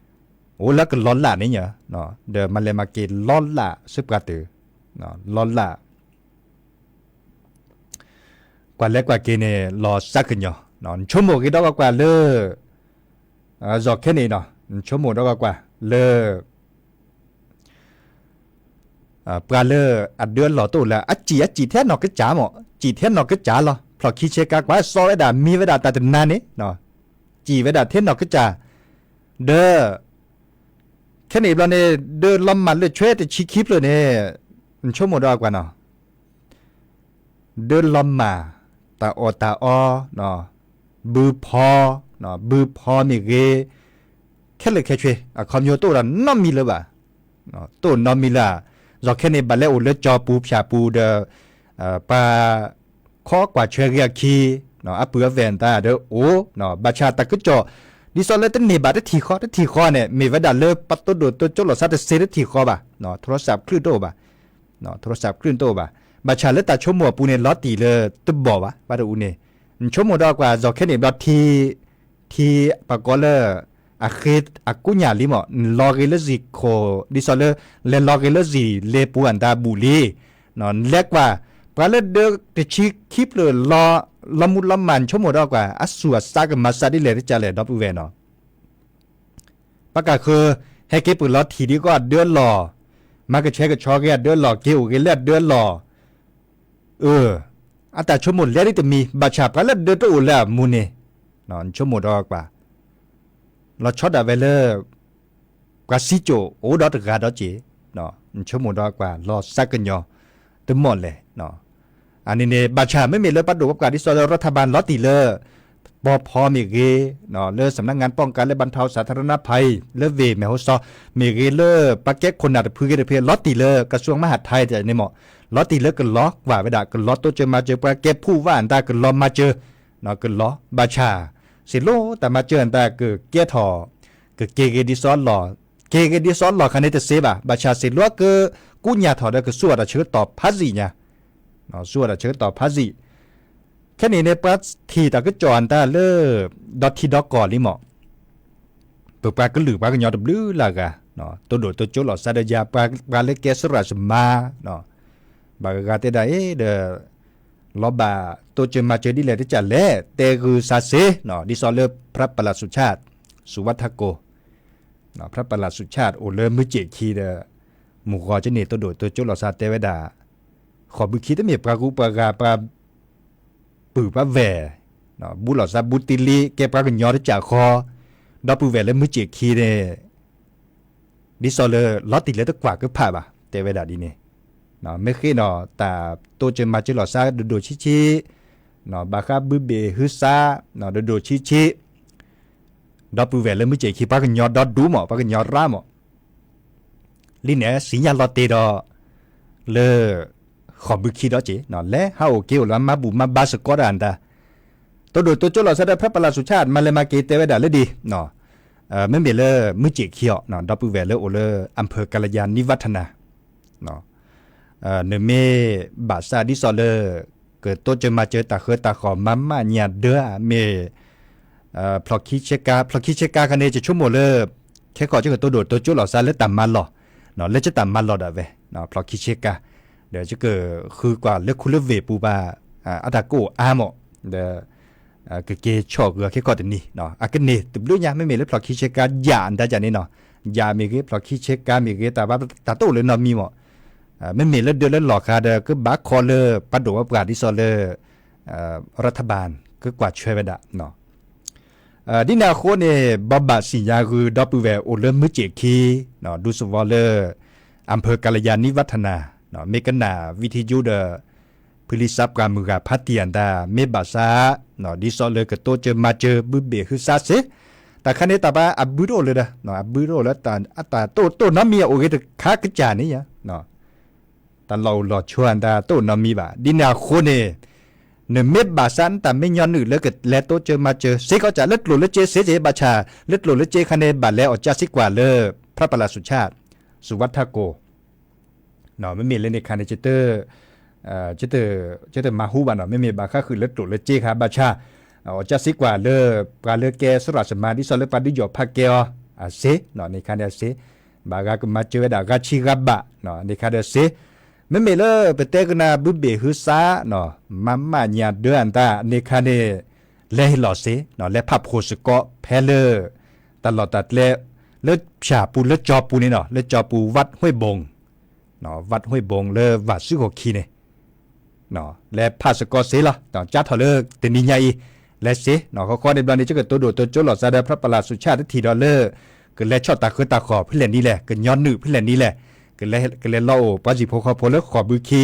အိၣ်လၢကလီၤလးန့ၣ်ညါ, ဒီးမၤလဲၤမၤက့ၤလီၤလးစ့ၢ်ပှၤတုၤ, လီၤလး ကွၢ်လဲၤကွၢ်က့ၤန့ၣ် လီၤစးကညီၤ, နဆိကမိၣ်ဂ့ၤဒီးကွၢ်ကွၢ်လၢ ယီၤခဲန့ၣ်နီၤ နဆိကမိၣ်ဒီးကွၢ်ကွၢ်လၢ ပှၤလၢအဒၢအလီၢ်တအိၣ်လၢ အစံၣ်အစံၣ်ထဲနီၢ်ကစၢ်မး, စံၣ်ထဲနီၢ်ကစၢ်လီၤ. ဖျီၣ်ခံဆ့ကၤကွၢ်စီဝဲဒၣ် မံဝဲဒၣ်တၢ်တနၤန့ၣ်, စံၣ်ဝဲဒၣ်ထဲနီၢ်ကစၢ်, ဒီး ခဲန့ၣ်ဘျီန့ၣ် ဒၢလီၤမၢ်လၢာ်ဆွဲတဆံခံဖျၢၣ်န့ၣ် နဆိကမိၣ်ဒီးကွၢ်နီၤ ဒၢလီၤမၢ် တၢ်အီၣ်တၢ်အီ, ဘုဖီ, ဘုဖီမ့ၢ်ဂ့ၤ, ခဲလၢာ်ခဲဆ့ အခီပညီတအိၣ်ဒီးနီတမံၤလၢၤဘၣ်, တအိၣ်နီတမံၤလၢၤ, ယီၤခဲန့ၣ် ဘၣ်လဲၤအိၣ်လၢကၠီပူၤဖၠၣ်ပူၤဒီး ပှၤ ခီကွၢ်ဆွဲဂ့ၤအခံ, အပုၢ်အဝဲၢ်အတၢ်ဒီးအိၣ်, ဘၣ်ဆၣ်တၢ်ကစီၣ် ဒ်သိးလၢတန့ၢ်ဘၣ်တထံၣ်ဃီ တထံၣ်ဃီန့ၣ် မ့ၢ်ဝဲဒၣ်လၢပှၤတိဒိၣ်တိကၠိလိာ်သးတစ့တထံၣ်ဃီဘၣ်, ထိရစးချံတအိၣ်ဘၣ်, ထိရစးချံတအိၣ်ဘၣ်, ဘၣ်ဆၣ်လၢတၢ်ဆိကမိၣ်အပူၤန့ၣ် လီၤတံၢ်လၢတဘီၣ်ဘၣ်, ဘၣ်တအူန့ၣ် နဆိကမိၣ်ဒီးကွၢ် ယီၤခဲန့ၣ်ဘျီ ထံ ထံပှၤကိးလၢ အဃ့အကူညၣ်လံမး နလီၤဂ့ၤလၢစံၣ်ခိၣ် ဒ်သိးလၢ လဲၤလီၤဂ့ၤလၢစံၣ်လ့ပူၤအတၢ်ဘူၣ်လံ, နလဲၤကွၢ် ပှၤလၢဒၢတဆံခံဖျၢၣ် လီၤမုၢ်လီၤမၢ် နဆိကမိၣ်ဒီးကွၢ် အသူၣ်အသးကမၤစၢ်ဒ်လဲၣ်တကးလဲၣ် ဒီပုၢ်ဝဲၢ်နီၤ ပကဃၢ ဟဲက့ၤပၢၢ်လီၤထံၣ်ဒ်ကီးအဒၢအလီၢ်, မၤကဆှဲကဆှီက့ၤအဒၢအလီၢ်, က့ၤအိၣ်ဂ့ၤလၢအဒၢအလီၢ်, အ အတၢ်ဆိကမိၣ်လဲၤဒ်တမံၤ ဘၣ်ဆၣ်ပှၤလၢဒၢတအိၣ်လၢအမူန့ၣ်, နဆိကမိၣ်ဒီးကွၢ် လီၤဆီဒၣ်ဝဲလၢ ပှၤစံကၠိၣ်အိၣ်ဒီးတဂၤဒီးက့ၤ, နဆိကမိၣ်ဒီးကွၢ် လီၤစးကညီၤ တမီၣ်လဲၣ် အန့ၣ်န့ၣ် ဘၣ်ဆၣ်မ့မ့ၢ်လၢပှၤဒိၣ်ပှၤပှၢ်ဒ်သိးလၢ ရၤထၢၣ်ဘၣ် လီၤတံၢ်လၢ ပီဖီမ့ၢ်ဂ့ၤ, လၢ สำนักงานป้องกันและบรรเทาสาธารณภัย လၢဝ့ၢ်မဲၢ်ဟီၣ်စီ မ့ၢ်ဂ့ၤ လၢပှၤကဲခိၣ်နၢ်တဖုဂ့ၤတဖု လီၤတံၢ်လၢ กระทรวงมหาดไทย န့ၣ်မး လီၤတံၢ်လၢကလီၤကွၢ်ဝဲဒၣ် ကလီၤတိစၢၤမၤစၢၤ ပှၤကဲဖူးဝါအတၢ် ကလီၤမၤစၢၤ ကလီၤ ဘၣ်ဆၣ် စံးလိတၢ်မၤစၢၤအတၢ်ကကဲထီၣ် ကက့ၤဂ့ၤဒ်သိးလီၢ်, က့ၤဂ့ၤဒ်သိးလီၢ်ခါန့ၣ်တစ့ဘၣ်, ဘၣ်ဆၣ်စံးလိကကူညၣ်ထီၣ်ဒီးကဆူၣ်အီၤတၢ်ဆၢကတီၢ်ဖးယံာ်ညါ, ဆူၣ်အီၤတၢ်ဆၢကတီၢ်ဖးယံာ်, ခဲန့ၣ်န့ၣ် ပှၤထံၣ်တၢ်ကစီၣ်အတၢ်လၢ ဒီထံဒီကီၢ်လံမး ပပှၤကလုာ်ပှၤကညီတဘျုးလၢ်ဂၤ, တိဒိၣ်တိကၠိလိာ်သးဒီးယၤ ပှၤလၢကဲစရၣ်စမါ, ဘၣ်ဂၤဂၤတဲဒၣ်အံၤဒီး လီၤဘၣ်တိစၢၤမၤစၢၤဒ်လဲၣ်တကးလဲၣ် တဲဂုာ်စးစ့, ဒ်သိးလၢ พระประหลัดสุชาติ สุวัฒโก พระประหลัดสุชาติ အိၣ်လၢမုၢ်စ့ၣ်ခံဒီး မုၢ်ဂီၤကန့ၣ် တိဒိၣ်တိကၠိလိာ်သးတဲဝဲဒၣ်, ဃိးဘုခံတမ့ၢ်ပှၤဂုၤပှၤဂၤပှၤ ပုၢ်ပှၤဝဲၢ်, ဘူးလိာ်သးဘူးတံၢ်လံ ကဲပှၤကညီတကးဃီ, ဒီပုၢ်ဝဲၢ်လၢမုၢ်စ့ၣ်ခံန့ၣ် ဒ်သိးလၢလီၤတံၢ်လၢတကွၢ်ကဖၣ်ဘၣ် တဲဝဲဒၣ်ဒ်န့ၣ်, မ့ၢ်ဃ့ၣ်နီၤ တၢ်တိစၢၤမၤစၢၤလိာ်သးဒိၣ်ဒိၣ်ဆံးဆံး, ဘၣ်ဃးဘုဘ့ၣ်ဟုသး ဒိၣ်ဒိၣ်ဆံးဆံး, ဒီပုၢ်ဝဲၢ်လၢမုၢ်စ့ၣ်ခံ ပှၤကညီဒီဒူၣ်မး ပှၤကညီရၣ်မး လံန့ၣ် စံၣ်ညါလီၤတ့ၢ်ဒီး လၢ ဃိးဘုခံဒီးက့ၤ လဲၤဟးအိၣ်က့ၤအိၣ်လၢမၤဘူၣ်မၤဘါစ့ၢ်ကီးဒၣ်အတၢ်, တိၢ်ဒိၣ်တိစၢၤလိာ်သးဒီး ဖဲပလၢ်စူၤဆၣ် မၤလဲၤမၤက့ၤတဲဝဲဒၣ်လၢဒ် မ့မ့ၢ်လၢမုၢ်စ့ၣ်ခံအီၤ ဒီပုၢ်ဝဲၢ်လၢအိၣ်လၢ အမ်ဖၢၣ်ကလယၤနံဝၣ်ထနၢ် နမ့ၢ်ဘၣ်ဆၣ်ဒ်သိးလၢ ကတိစၢၤမၤစၢၤတၢ်ဃၢတၢ်ဃီၤ မၤမၣ်ညၣ်ဒၢဧါ မ့ၢ် ဖျိးခံဆ့ကၤ, ဖျိးခံဆ့ကၤခါန့ၣ် ယဆိကမိၣ်လၢ ခဲခီကကတိၢ်ဒိၣ်တိစၢၤလိာ်သးလၢတၢ်မၤလီၢ်, လၢကတၢ်မၤလီၢ်ဒၣ်ဝဲ ဖျိးခံဆ့ကၤ, ဒီးယကဃုကွၢ်လၢခူလၢဝ့ၢ်ပူၤဘၣ် အတၢ်ကအိၣ်အါမး, ဒီး ကက့ၤဆီၣ်ဂၢၢ်ခဲခီတနံၤ, အကန့ၢ်တဘျုးညါ မ့မ့ၢ်လၢဖျိးခံဆ့ကၤ ယၣ်အတၢ်ကန့ၣ်နီၤ, ယၣ်မ့ၢ်ဂ့ၤ ဖျိးခံဆ့ကၤမ့ၢ်ဂ့ၤ တၢ်ဘၣ်တၢ်တအိၣ်လၢနီတမံၤမး, မ့မ့ၢ်လၢဒၢးလၢလီၢ်ခါဒီး ကဘၣ်ခီလၢပှၤဒိၣ်ဝဲပှၤဒ်သိးလၢ ရထဘၣ် ကကွၢ်ဆွဲဝဲဒၣ် ဒ်န့ၣ်အဃိန့ၣ် ဘိးဘၣ်စံၣ်ညါဂုာ်ဒီပုၢ်ဝဲၢ်အိၣ်လၢမုၢ်စ့ၣ်ခံ ဒူသဝီလၢ အမ်ဖၢၣ်ကလယၤနံဝၣ်ထနၢ် မ့ၢ်ကနၣ်ဝံထံယူဒီး ဖုလံစါပှၢ်မုၢ်ဂၤဖးတံၢ်အတၢ် မ့ၢ်ဘၣ်ဆၣ် ဒ်သိးလၢကတိစၢၤမၤစၢၤဘုဘ့ၣ်ဟုသးစ့ၢ်, တၢ်ခါန့ၣ်တၢ်ဘၣ်အဘုတအိၣ်လၢဒီး အဘုတအိၣ်လၢ အတၢ်တိၢ်တိၢ်နီတမံၤအအိၣ်ဂ့ၤတခါကစၢ်န့ၣ်ယါ တၢ်လီၢ်အိၣ်လီၢ်ဆိးအတၢ်တိၢ်နီတမံၤဘၣ်. ဒ်န့ၣ်အဃိန့ၣ် နမ့ၢ်ဘၣ်ဆၣ်နတၢ်မ့ၢ်ညီနုၢ်လၢကလဲၤတိစၢၤမၤစၢၤ စ့ၢ်ကီးကစၢ်လၢကျိၣ်လၢစ့စ့ၢ်ကီး ဘၣ်ဆၣ် လၢကျိၣ်လၢစ့ခါန့ၣ် ဘၣ်လဲၤအီၣ်ကၢစံကွၢ်လၢ ဖရၣ်ပလၢ်စူၤဆၣ် စူၤဝၣ်ထၢကိၣ် မ့မ့ၢ်လၢန့ၣ်ခါန့ၣ် ကတမၤဟူဘၣ်နီၤ မ့မ့ၢ်ဘၣ်ဃးဃုာ်လၢကျိၣ်လၢစ့ခါ ဘၣ်ဆၣ် အီၣ်ကၢစံကွၢ်လၢ ပှၤလၢကဲစရၣ်စမါ ဒ်သိးလၢပှၤဒုးယီၣ်ဖးကဲအီၤ အစ့ န့ၣ်ခါန့ၣ်အစ့ ဘၣ်ဂၤကမၤစၢၤဝဲဒၣ်ဂၤဆံဂၤဘၣ် န့ၣ်ခါဒီးစ့ မ့မ့ၢ်လၢပတဲကနၣ်ဘုဘ့ၣ်ဟုသး မၤမၣ်ညၣ်ဒၢအတၢ် န့ၣ်ခါန့ၣ် လဲၤဟ့ၣ်လီၤစ့ လဲၤဖးဖှိၣ်စ့ၢ်ကီး ဖဲလၢ တၢ်လီၢ်တၢ်ကျဲ လၢဖၠၣ်ပူၤလၢကၠီပူၤန့ၣ်နီၤ လၢကၠီပူၤ ဝၣ်ဟွ့ၣ်ဘိၣ် ဝၣ်ဟွ့ၣ်ဘိၣ်လၢဝၣ်စုခိၣ်ခံန့ၣ် လဲၤဖးစ့ၢ်ကီးစ့လီၤ. ကၢ်ထီၣ်လၢတနံၤညါအံၤ လဲၤစ့ ဃီဃီန့ၣ်ဘျီန့ၣ် ကကတိၢ်ဒိၣ်တိစၢၤလိာ်သးဒီး ဖရၣ်ပလၢ်စူၤဆၣ်တထံၣ်ဒီးလၢ ကလဲၤဆီၣ်တၢ်ဃၢတၢ်ဃီၤဖဲလဲၣ်နံၤလဲၣ် ကညီနုၢ်ဖဲလဲၣ်နံၤလဲၣ် ကလဲၤလီၤအိၣ်ပှၤစံၣ်ဖိဃီဖိလၢဃိးဘုခံ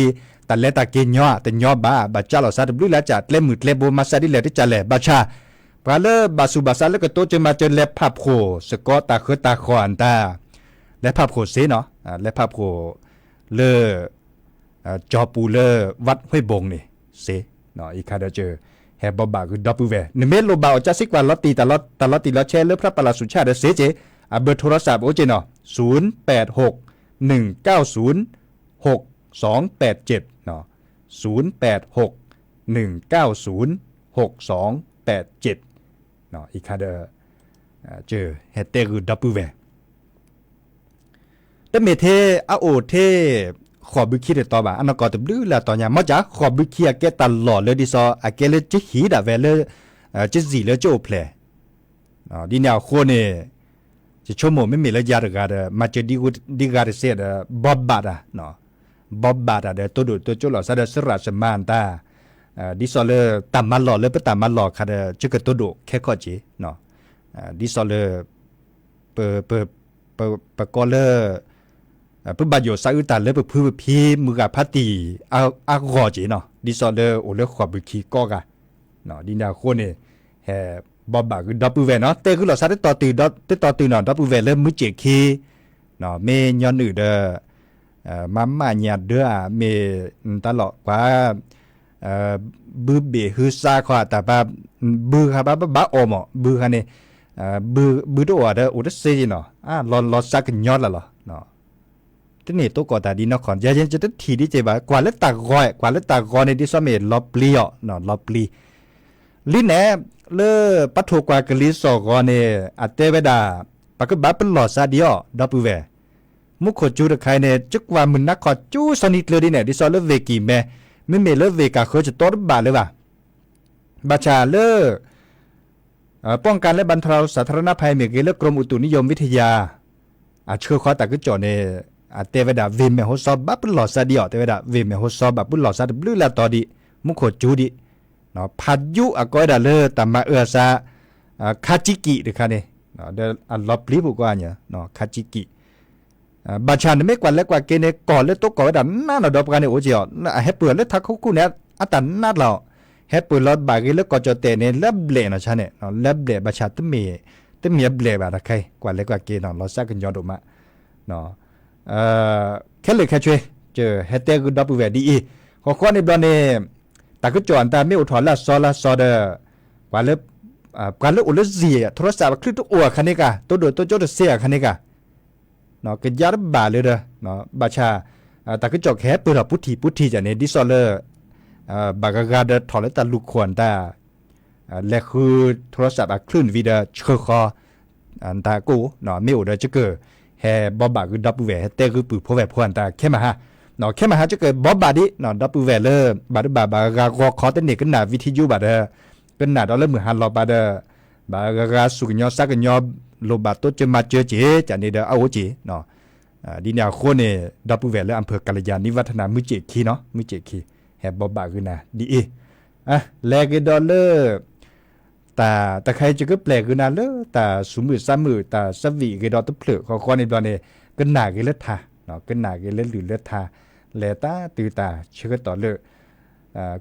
တၢ်လဲၤတၢ်က့ၤညီတညီဘၣ် ဘၣ်ကၢ်လိာ်သးတဘျုးလၢ်ကၢ် ကျဲမုၢ်ကျဲဘိ မၤစၢ်ဒ်လဲၣ်တကၢ်လဲၣ် ဘၣ်ဆၣ် ပှၤလၢဘၣ်ဆူးဘၣ်ဆါလၢကတိစၢၤမၤစၢၤ လဲၤဖးဖှိၣ်စ့ၢ်ကီးတၢ်ဃၢတၢ်ဃီၤအတၢ် လဲၤဖးဖှိၣ်စ့နီၤ လဲၤဖးဖှိၣ် လၢ ကၠီပူၤလၢ ဝၣ်ဟွ့ၣ်ဘိၣ်န့ၣ် စ့ အံၤခါဒီး ဟဲဘိးဘၣ်ဂုာ်ဒီပုၢ်ဝဲၢ် နမ့ၢ်လိၣ်ဘၣ်အီၣ်ကၢစံကွၢ်လီၤတံၢ် တၢ်လီၤတံၢ်လီၤဆဲးလၢဖရၣ်ပလၢ်စူၤဆၣ်ဒီးစ့က့ အဘၢထိရစၣ်အိၣ်က့နီၤ ศูนย์แปดหก หนึ่งเก้าศูนย์ หกสองแปดเจ็ด ศูนย์แปดหก หนึ่งเก้าศูนย์ หกสองแปดเจ็ด အံၤခါဒီး ဟဲတဲဂုာ်ဒီပုၢ်ဝဲၢ် တမ့ၢ်ထဲအအိၣ်ထဲ ဃိးဘုခံတတီၤဘၣ် အနီၢ်ကီၢ်တဘျုးလၢ်တီၤညါ မ့ၢ်ကၢ်ဃိးဘုခံအကဲတၢ်လီၢ်လၢဒ်သိး အကဲလၢကဟံးဒၣ်ဝဲလၢ ကစံၣ်လၢကအိၣ်ဖျဲၣ် ဒ်န့ၣ်အဃိန့ၣ် ယဆိကမိၣ်မ့မ့ၢ်လၢယၤတဂၤဒီး မၤစၢၤဒ်ဂၤတစ့ဒီး ဘိးဘၣ်တၢ် ဘိးဘၣ်တၢ်ဒီး တိၢ်ဒိၣ်တိစၢၤလိာ်သးဒီးစရၣ်စမါတၢ် ဒ်သိးလၢတၢ်မၤလီၢ်လၢပတၢ်မၤလီၢ်အခါဒီး ကကတိၢ်ဒိၣ်ခဲခီၣ်က့ၤ ဒ်သိးလၢ ပ ပ ပ ပကိးလၢ ပဘၣ်ယိၣ်သးအုးတၢ်လၢပဖုပဖံမုၢ်ဂၤဖးတံၢ် အဂီၢ်က့ၤနီၤ ဒ်သိးလၢအိၣ်လၢဃိးဘုခံကိးဂၤ ဒ်န့ၣ်အဃိန့ၣ် ဟဲဘိးဘၣ်ဂုာ်ဒီပုၢ်ဝဲၢ်နီၤ တဲဂုာ်လိာ်သးတတီၤတုၤနီၤ ဒီပုၢ်ဝဲၢ်လၢမုၢ်စ့ၣ်ခံ မ့ၢ်ညီနုၢ်ဒီး မၤမၣ်ညၣ်ဒၢဧါ မ့ၢ်တၢ်လီၢ်ကွၢ် ဘုဘ့ၣ်ဟုသးခီ တၢ်ဘၣ် ဘုဃါဘၣ်ဘၣ်အီၣ်မး ဘုဃါန့ၣ် ဘုတအိၣ်ဒီးအိၣ်တစ့က့ၤနီၤ လီၤလီၤစးကညီလၢ်လီၤ တန့ၢ်တိကိးတၢ်ဒ်နီၢ်ခီၣ် ယဲယဲယတထံၣ်ဒ်က့ၤဘၣ် ကွၢ်လၢတၢ်ဂီၤ ကွၢ်လၢတၢ်ဂီၤန့ၣ် ဒ်သိးမ့ၢ်လီၤပျံၤအီၤ လီၤပျံၤ လံန့ၣ် လၢပှၤထိၣ်ကွၢ်ကလံၤစိးဂီၤန့ၣ် အတဲဝဲဒၣ် ပကဘၣ်ပလီၢ်စးဒံးအီၤ ဒီပုၢ်ဝဲၢ် မူခိၣ်ကၠူတခါအံၤန့ၣ် ကကွၢ်မုၢ်နၤခီၣ်ကၠူစီၤနံၤကျၢၤဒ်န့ၣ် ဒ်သိးလၢဝ့ၢ်ကံၢ်မဲ မ့မ့ၢ်လၢဝ့ၢ်ကၢ်ဃၢကတီတဘၣ်လၢၤဘၣ် ဘၣ်ဆၣ်လၢ ป้องกันและบรรเทาสาธารณภัย မ့ၢ်ဂ့ၤလၢ กรมอุตุนิยมวิทยา အဆှၢဃီတၢ်ကစီၣ်န့ၣ် အတဲဝဲဒၣ် ဝ့ၢ်မဲၢ်ဟိစီဘၣ်ပလီၢ်စးဒံးအီၤ တဲဝဲဒၣ် ဝ့ၢ်မဲၢ်ဟိစီဘၣ်ပလီၢ်စးတဘျုးလၢ်တီၤဒံး မူခိၣ်ကၠူဒံး ဖးယူအကိးဝဲဒၣ်လၢတၢ်မၤအၢအသး ခါကံကံးတခါန့ၣ် ဒီးအလီၤပျံၤပူၤကွၢ်ညါ ခါကံကံး ဘၣ်ဆၣ်နမ့ၢ်ကွၢ်လဲၤကွၢ်က့ၤန့ၣ် ကီၢ်လၢတိကီၢ်ဝဲဒၣ်နးနီၤ ဒီးပှၤန့ၣ်အိၣ်က့ၤအီၤ အဟဲပၢၢ်လၢထးခိၣ်ခိၣ်န့ၣ် အတၢ်နးလီၤ ဟဲပၢၢ်လီၤဘၣ်ဂ့ၤလၢကီၢ်ကၠီၣ်တဲၣ်န့ၣ် လၢဘျဲၣ်နီၤဆါန့ၣ် လၢဘျဲၣ်ဘၣ်ဆၣ် တမ့ၢ်အဘျဲၣ်ဘၣ်တခါအံၤ ကွၢ်လဲၤကွၢ်က့ၤနီၤ လီၤစၢ်ကညီၤဒိၣ်မး ခဲလၢာ်ခဲဆ့ ကဟဲတဲဂုာ်ဒီပုၢ်ဝဲၢ်ဒ်အံၤ, ဃီဃီန့ၣ်ဘျီန့ၣ် တၢ်ကစီၣ်အတၢ်မ့ၢ်အိၣ်ထီၣ်လၢအစီလၢအစီဒီး ပှၤလၢ ပှၤလၢအိၣ်လၢ Zing ထရီစးအချံၣ်တအိၣ်အခါန့ၣ်က တိဒိၣ်တိကၠိတစ့အခါန့ၣ်က ကယါတဘၣ်လၢဒီး ဘၣ်ဆၣ် တၢ်ကစီၣ်ကဟဲပၢၢ်ထီၣ်ပူထံၣ်ပူထံၣ်ကန့ၣ် ဒ်သိးလၢ ဘၣ်ဂၤဂၤဒီးထီၣ်လၢတၢ်လူၢ်ခိၣ်အတၢ် လဲၤဃုထရီစးအချံၣ်နဝံၤဒီးဆှၢဃီ တၢ်ကိၣ် မ့ၢ်အိၣ်ဒီးကကၢၢ် ဟဲဘိးဘၣ်ဂ့ၤဒီပုၢ်ဝဲၢ် ဟဲတဲဂုာ်ပုၢ်ဖိဝဲၢ်ဖိအတၢ်ခဲမဟါ, ခဲမဟါကကၢၢ်ဘိးဘၣ်ဒံး ဒီပုၢ်ဝဲၢ်လၢ ဘၣ်ဒုးဘၣ်ဘၣ်ဂၤဂီၤခီတန့ၢ်ကနၣ် video ဘၣ်ဒီး ကနၣ်ဒီးလၢမုၢ်ဟါလီၤပာ်ဒီး ဘၣ်ဂၤဂၤစူၢ်ကညီစါကညီ လိၣ်ဘၣ်တိစၢၤမၤစၢၤက့ၤ ကန့ၣ်ဒီးအအိၣ်က့ၤ ဒ်န့ၣ်အဃိန့ၣ် ဒီပုၢ်ဝဲၢ်လၢအဖၢၣ်ကလယၤနံၣ်ဝထနၢ် မုၢ်စ့ၣ်ခံနီၤ မုၢ်စ့ၣ်ခံ ဟဲဘိးဘၣ်ဂ့ၤနၤဒ်အံၤ, လဲၤက့ၤဒီးလၢ တၢ်တခါအံၤ ယကပျဲၢ်ဂ့ၤနၤလၢတၢ်ဆူးမုၢ်ဆါမုၢ် တၢ်ဆၢဝံၣ်ဂ့ၤဒီးတဖျၢၣ် ဃီဃီန့ၣ်ဘျီန့ၣ် ကနၣ်ဂ့ၤလၢထါ, ကနၣ်ဂ့ၤလၢလုၢ်လၢထါ, လဲၤတၢ်တုၤတၢ်ဆၢကတီၢ်လၢ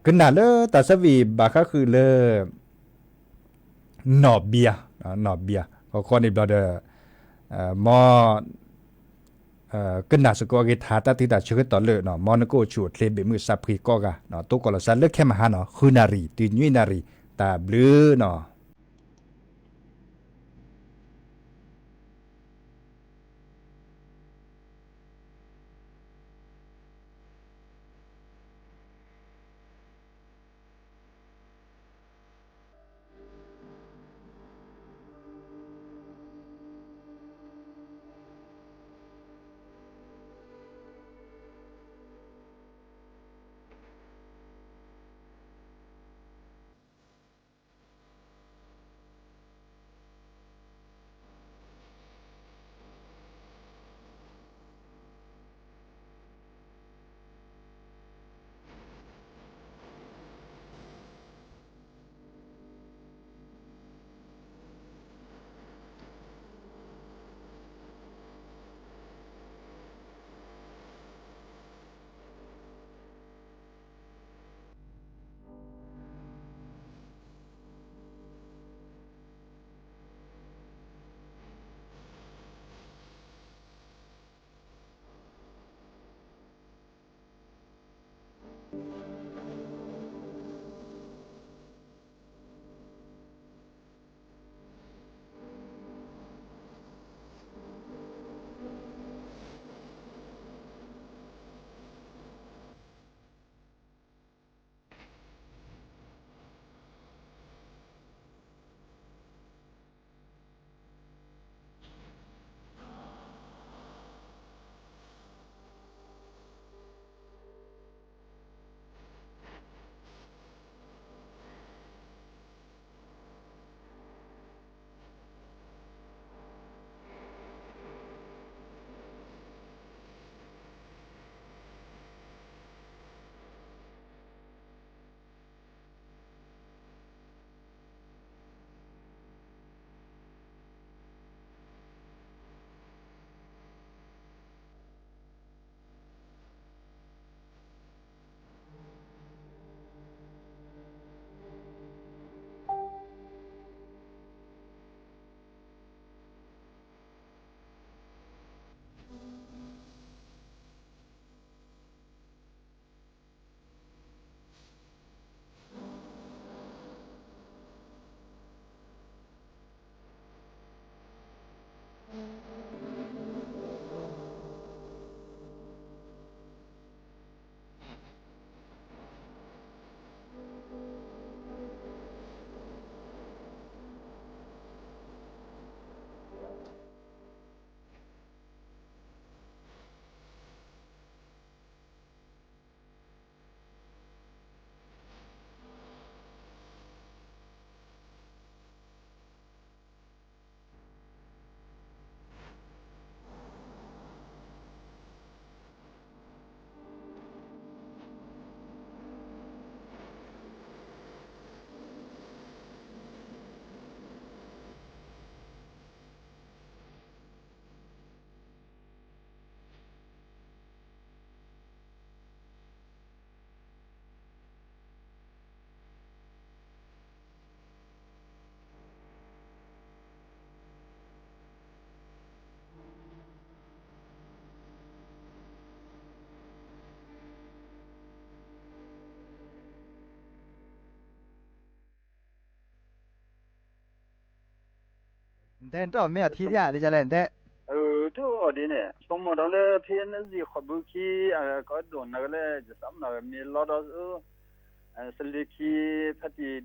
ကနၣ်လၢတၢ်ဆၢဝံၣ်ဘၣ်ဃးဃုာ်လၢ နီၢ်ဘံယၤ, နီၢ်ဘံယၤ ဃီဃီန့ၣ်ဘျီဒီး မ် ကနၣ်စ့ၢ်ကီးအဂ့ၢ်ထါ တၢ်တုၤတၢ်ဆၢကတီၢ်လၢ မ်နကအိၣ်ဆူၣ်အိၣ်ချ့ဘၣ်မုာ်စၢ်ဖှံကိးဂၤ တိကိးလီၤစၢ်လၢခဲမဟါနီၤ ဃုနၣ်ရံၣ် တုၤနွံနၣ်ရံၣ် တၢ်ဘျုးနီၤ. တဲနတအီၣ်မ့ၢ်အထံၣ်ဧါ ဒ်လဲၣ်တဲ တအီၣ်ဒ်န့ၣ် ဆိကမိၣ်ဒီးလၢဖဲနစံၣ်ဃီဘုခံ ကီဒိၣ်နၤကလဲၣ် ယသးမနီၤမ့ၢ်လီဒီး စလ့ခံ ဖါတံၢ်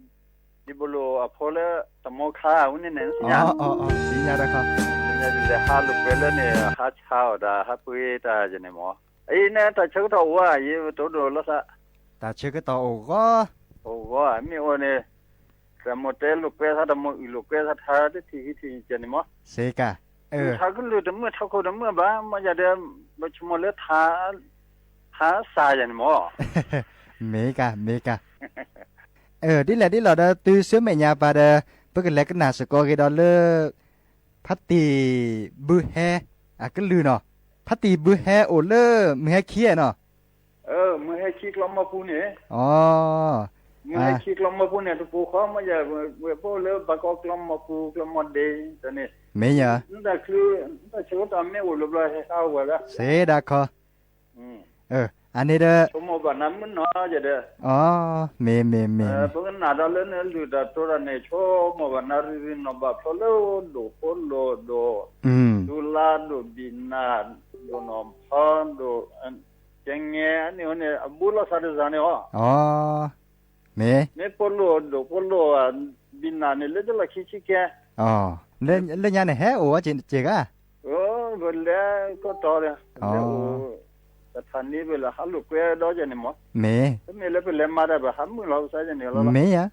ဒံဘိလိၣ်အဖိလၢ တမီခါဝဲန့ၣ်န့ၣ် သ့ၣ်ညါ သ့ၣ်ညါတခီ လဲၤဟးလိာ်ကွဲလၢန့ၣ် ဟးဆါအီၣ်တၢ်ဟးပှ့ၤတၢ်ယန့ၣ်မး အအံၤန့ၣ် တၢ်ဆၢကတီၢ်အိၣ်ဧါ ယတအိၣ်ဒိၣ်လီၤသး တၢ်ဆၢကတီၢ်အိၣ်ဂီၢ် အိၣ်ဂီၢ် မ့ၢ်အိၣ်န့ၣ် တၢ်မိၢ်တဲလိာ်ကွဲသး တၢ်မိၢ်အုၣ်လိာ်ကွဲသး ထါတထံၣ်ဂံၢ်ထံၣ်ယန့ၣ်မး စ့ကၤ ထါကလုၢ်တမုာ် ထါခိၣ်တမုာ်ဘၣ် မ့ၢ်ယၤဒီး ပဆိကမိၣ်လၢ ထါစၢ်ယန့ၣ်မး မ့ၢ်ကၤ မ့ၢ်ကၤ ဒ်လဲၣ်ဒ်လဲၣ်ဒီး သုဆၢမဲာ်ညါပာ်ဒီး ပကလဲၤကနၣ်စ့ၢ်ကီးက့ၤဒီးလၢ ဖါတံၢ်ဘုဟဲ အကလုၢ်နီၤ ဖါတံၢ်ဘုဟဲအိၣ်လၢ မုၢ်ဟဲခံနီၤ မုၢ်ဟဲခံကျီမီပူၤန့ၣ် မုၢ်ဟဲခံကျီမီပူၤန့ၣ် တပူၤဃီ မ့ၢ်ယၤ ဝဲၢ်ဖိလၢဘၣ်ကီကျီမီပူၤ ကျီမီဒ့တန့ၣ် မ့ၢ်ယၤ နတၢ်ဆၢကတီၢ်မ့ၢ်အိၣ်လၢဘျီဟဲဟးဝဲဒၣ် စ့ဒၣ်ခီ အန့ၣ်ဒီး ဆိကမိၣ်ဘၣ်နၤမုၢ်နီၤယဒီး မ့ၢ်မ့ၢ်မ့ၢ် ပကနၣ်ဒီးလၢနလုၢ်တၢ်တိၤတၢ်န့ၣ် ဆိကမိၣ်ဘၣ်နၤရံၣ်ရံၣ်နီၢ်ဘၣ်ဖျိလၢဒိၣ်ဖိလိာ်ဒိၣ် ဒူလါဒိၣ်ဘံၣ်နၢ် ဒိၣ်နီၢ်ဖီဒိၣ် ကဲငဲအန့ၣ်န့ၣ် အဘူးလိာ်သးတစၢ်န့ၣ်အီၤ မ့ၢ် မ့ၢ်ဖိလိာ်ဒိၣ်ဖိလိာ် ဘံၣ်နၢ်န့ၣ် လၢတလီၢ်ခံဆံကဲ လၢညါန့ၣ် ဟဲအိၣ်ဝဲစ့ၢ်ကီး ပလဲၤကီၢ်တီၤဒီး ပလဲၤအိၣ် တထးန့ၣ် ပလဲၤဟးလိာ်ကွဲဒီးယန့ၣ်မး မ့ၢ် တမ့ၢ်လၢပလဲၤမၤတၢ်ဘၣ် ဟးမုာ်လီၤပသးယန့ၣ်လီၤ မ့ၢ်ဧါ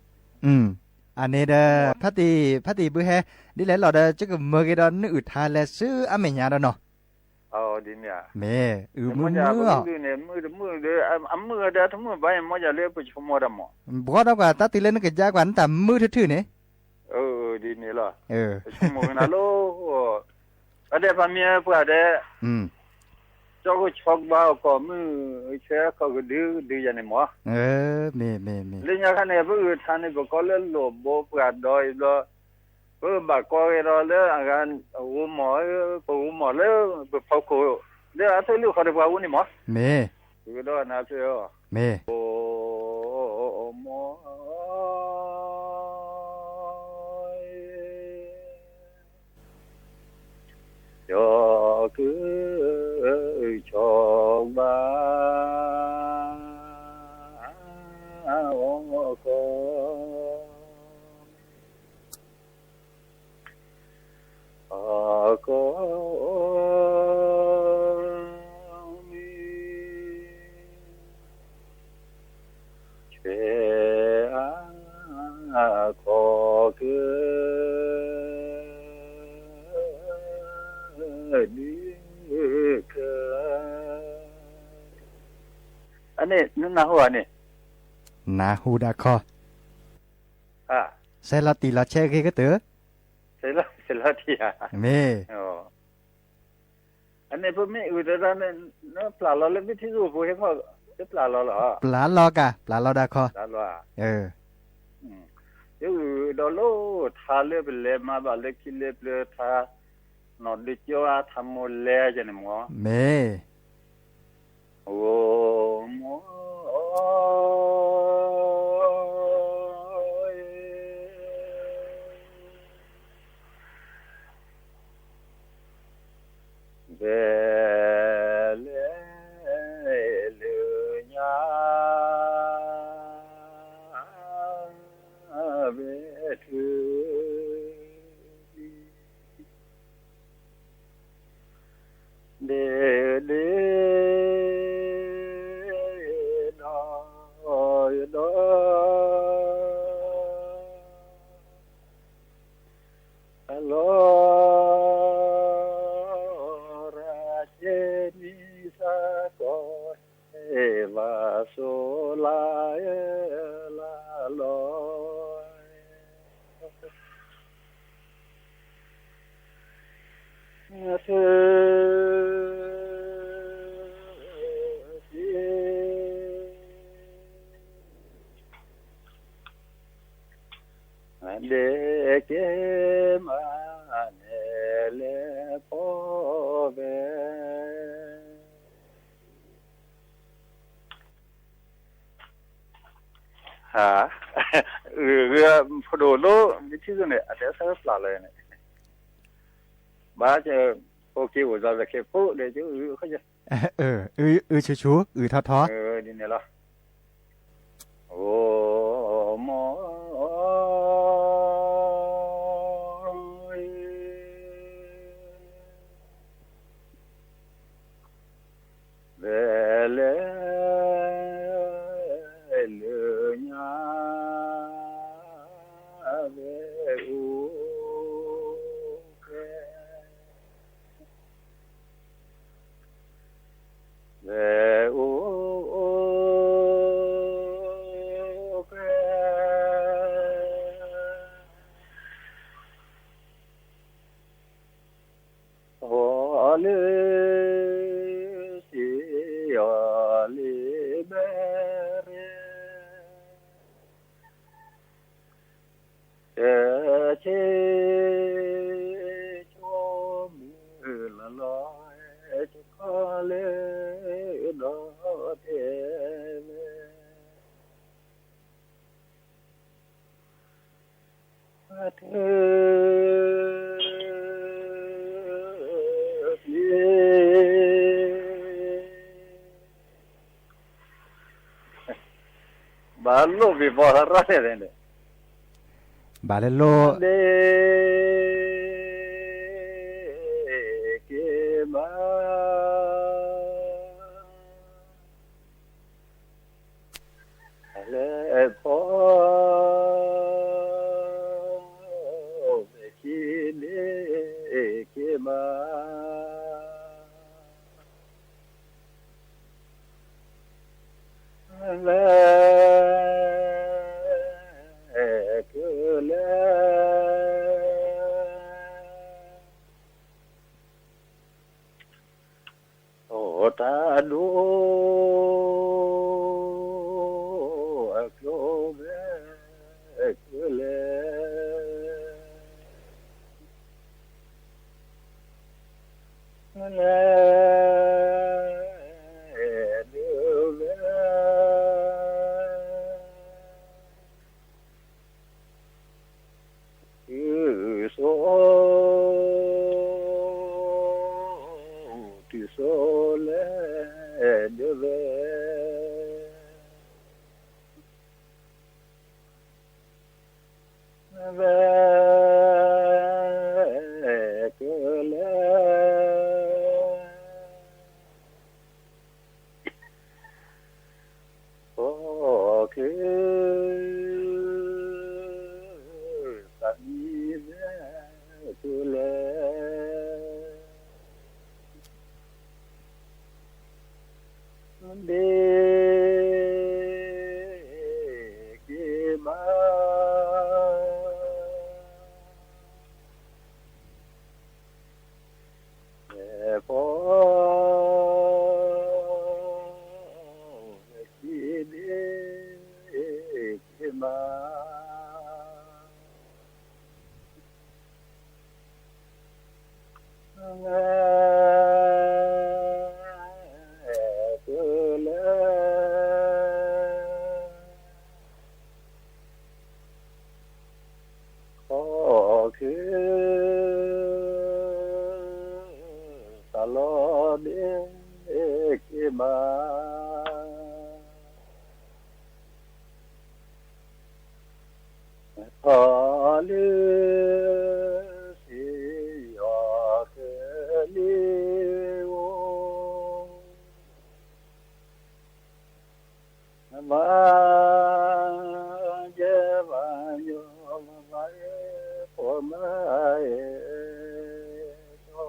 အန့ၣ်ဒီး ဖါတံၢ် ဖါတံၢ်ဘုဟဲ ဒ်လဲၣ်လီၤဒီး ကမၢက့ၤဒီးနအုၣ်ထါလဲၤဆူအမဲာ်ညါဒီးနီၤ မ့ၢ် အုၣ်မုာ်မုာ်အီၤ မုာ်တမုာ်ဒီး အမုာ်ဒီးတမုာ်ဘၣ်အံၤ မ့ၢ်ယၤလၢပဆိကမိၣ်တၢ်မး ဘှီဒီးကွၢ်တၢ်တုၤလၢနကယါကွၢ် နတၢ်မုာ်ထူၣ်ထူၣ်န့ၣ် ဒ်န့ၣ်လီၤ ပဆိကမိၣ်ကနၤလီၤ အဒဲးဖးမံပှၢ်ဒဲး ကၠီကဆီကဘါအီၣ်ကီၢ်မုၢ် ဆဲးခီၣ်ကဒုကဒုယၤန့ၣ်မး မ့ၢ်မ့ၢ်မ့ၢ် လၢညါခါန့ၣ် ပအုၣ်ထါန့ၣ် ပကိးလၢလိၣ်ဘိပှၤဒီးအံၤဘျီ ပဘၣ်ကိးက့ၤဒီးလၢအဂၤ ဂိၤမီၢ် ပဂိၤမီၢ်လၢ ပဖီခိၣ် လၢအသ့ၣ်လုၢ်ဃီၤဒီးပှၤဝူန့ၣ်မး မ့ၢ် ကဒီးနၤဖဲအီၤ မ့ၢ် မီၢ် ကၠီက ဆီဘါ အီၣ်ကီၢ် အီၣ်ကီၢ် မုၢ် ဆဲးအါ ခီၣ်က ဒုက အန့ၣ် နနၢ်ဟူဧါန့ၣ် နၢ်ဟူဒၣ်ခီ ဆဲးလီၤတံၢ်လီၤဆဲးဂ့ၤကတၢၢ် ဆဲးလီၤတံၢ်ဧါ မ့ၢ် အန့ၣ်ပမ့ၢ်အုၣ်တၢ်န့ၣ် နပျၢ်လီၤလၢမ့ၢ်ထံၣ်စိၣ်ဖိဟဲခီ တပျၢ်လီၤလီၤ ပျၢ်လီၤကၢ် ပျၢ်လီၤဒၣ်ခီ ယအုၣ်ဒီးလၢထါလၢပလဲၤမၤဘၣ်လၢခံလၢပျၢၤထါ နီၢ်ဒုးကၠီအါထါမိၢ်လဲၤယန့ၣ်မး မ့ၢ် ဂိၤမီၢ် ဘဲလဲၤလၢညါ ဘဲထု ဒ့ဒ့ ဒီး ဒီး အလီၤ ရၤကဲနံၣ်သးကီၢ် ဟဲဘၣ်စိလါ လါလီၤ သု ဒဲကဲမး နဲလဲၤဖီၣ်ဘဲ အုၣ်ဂ့ၤ ဖိဒိၣ်လိ မ့ၢ်ထံၣ်စိန့ၣ် အတဲဆၢပျၢ်လီၤန့ၣ်, ဘၣ်, အိၣ်က့ၤအိၣ်လီၤလၢခဲဖိဒီး အုၣ်ဆူၣ်ဆူၣ် အုၣ်ထီၣ်ထီ ဒ်န့ၣ်လီၤ. အိၣ်မီ ဝဲလဲၤလၢညါ ဝဲအိၣ်ကဲ ဝဲအိၣ်ကဲ အီၤလၢစံယီၤလံဘဲရ့ တဆ့ဆိမုၢ်လီၤလီၤ တခီလၢဒီးတဲဝဲ အတ ဘၣ်လိၣ်ဘံၣ်ဘီသရၣ်န့ၣ် ဘၣ်လၢလိၣ် က့ၤမး လဲၤဖီ ဝဲခံန့ၣ်က့ၤမး လဲၤကလဲၤ အိၣ်တၢ်ဒိၣ်အကျိၤဝဲ ကလဲၤ လဲၤဒုးဝဲ တုၤစိ တုၤစိလဲၤဒုးဝဲ ဝဲကလဲၤ အိၣ်က့ၤ သးမံဝဲကလဲၤ ဒ့က့ၤမး လဲၤဖီ ဝဲခံန့ၣ်က့ၤမး လဲၤကလဲၤ အိၣ်က့ၤ သးလီၤဒ့က့ၤမး အီၤလၢစံယီၤကလံၤအိၣ် မၤယဲၢ် မၤညီ မၤမၤယဲၢ် ဖိမၤယဲၢ်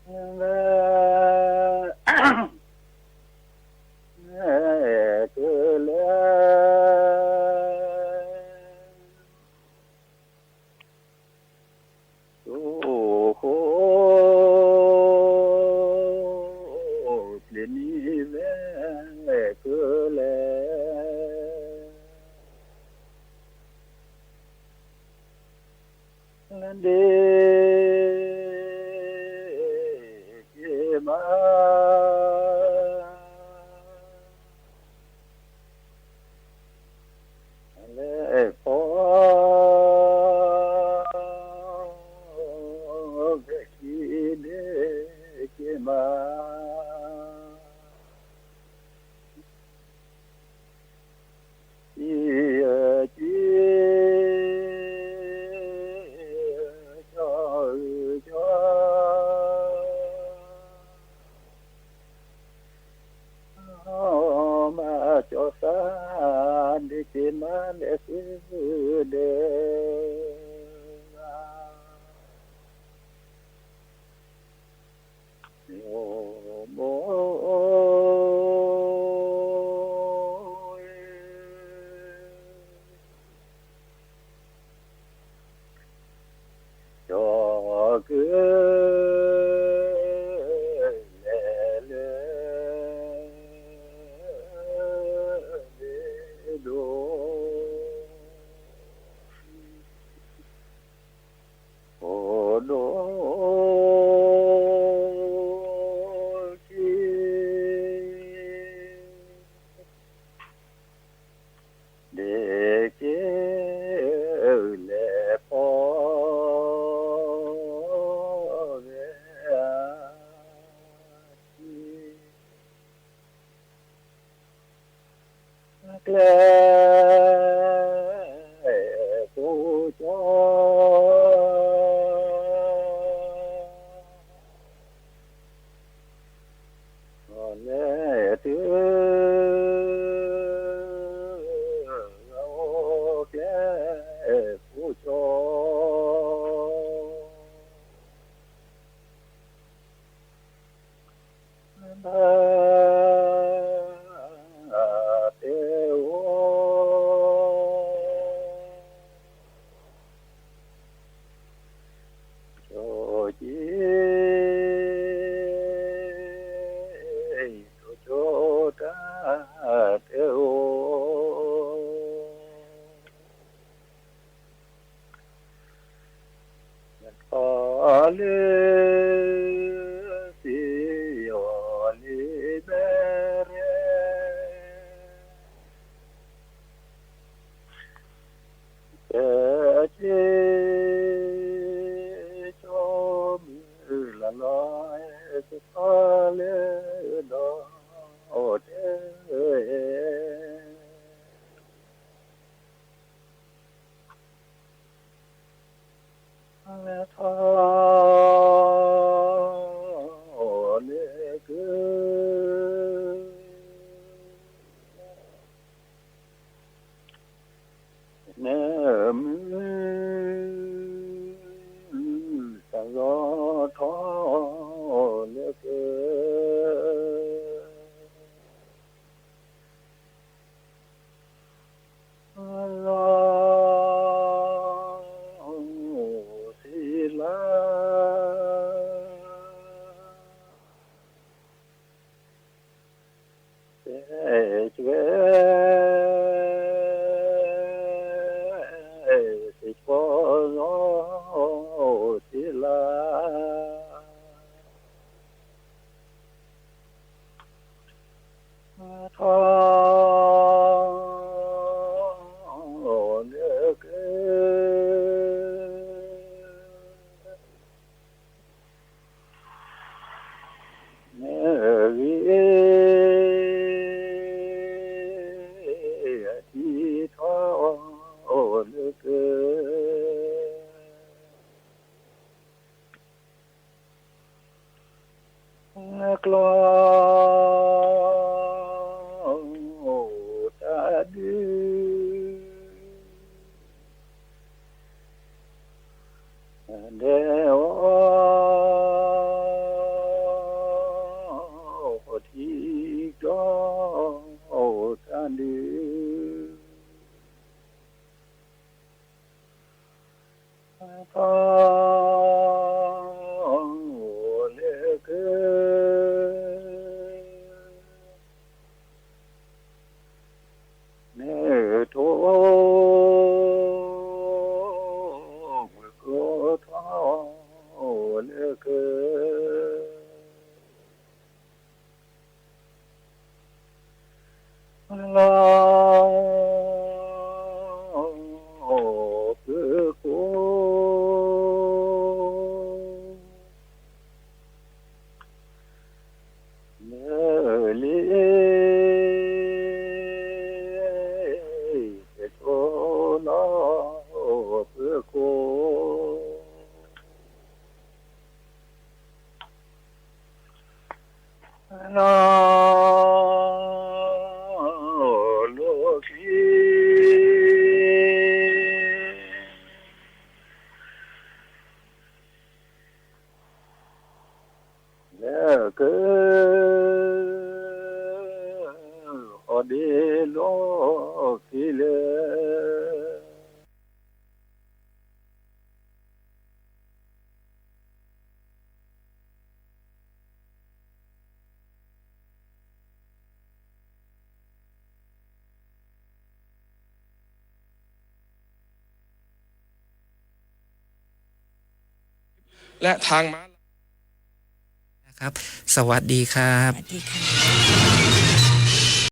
ဒီး လဲၤ လဲၤကလဲၤ အိၣ်ဃိ ပျ့ၤနံၤဝဲကလဲၤ လဲၤဒ့က့ၤမး လဲၤဖီ မၤကၠီသး ဒုးက့ၤမၤလဲၤဆူဒဲး မိၢ်မိၢ် ကၠီကလဲၤလၢ လ့ဒိၣ် အိၣ်ဒိၣ်ခံ ဒ့က့ၤလဲၤဖီဝဲအခံ ကျဲကိကၠီ လဲၤတုၤ ကျဲကိကၠီ ဘၣ် တဲအိၣ် ကၠီက့ၤ ကၠီကၠီတၢ်တဲအိၣ် ထီၣ်လၢ စ့ယီၤလံၤဘဲရဲ ကဲက့ၤ ကၠီမုၢ်လၢ်လီၤ ကထီၣ်လၢဒီး တဲ ထီၣ်လၢက နမုၢ် သးလီၤထီၣ်လၢက လီၤ စံလၤ တဲကဲ စံကီလီၤ စံလၤ ထီၣ် လၢက နဂ့ၤ ထံၣ်ထီၣ်လၢက ကျီၢ်တၢ်ဒုး ဒဲးအီၣ် ထံကျီၢ်တၢ်ဒုး ထီၣ် လၢက နထိၣ် မုၢ်ကိထီၣ် လၢက လီၤ ပကိ လၢလံၤ ပကိလီၤ ပကိ လီၤ และทางม้าลาย ครับ สวัสดีครับ สวัสดีค่ะ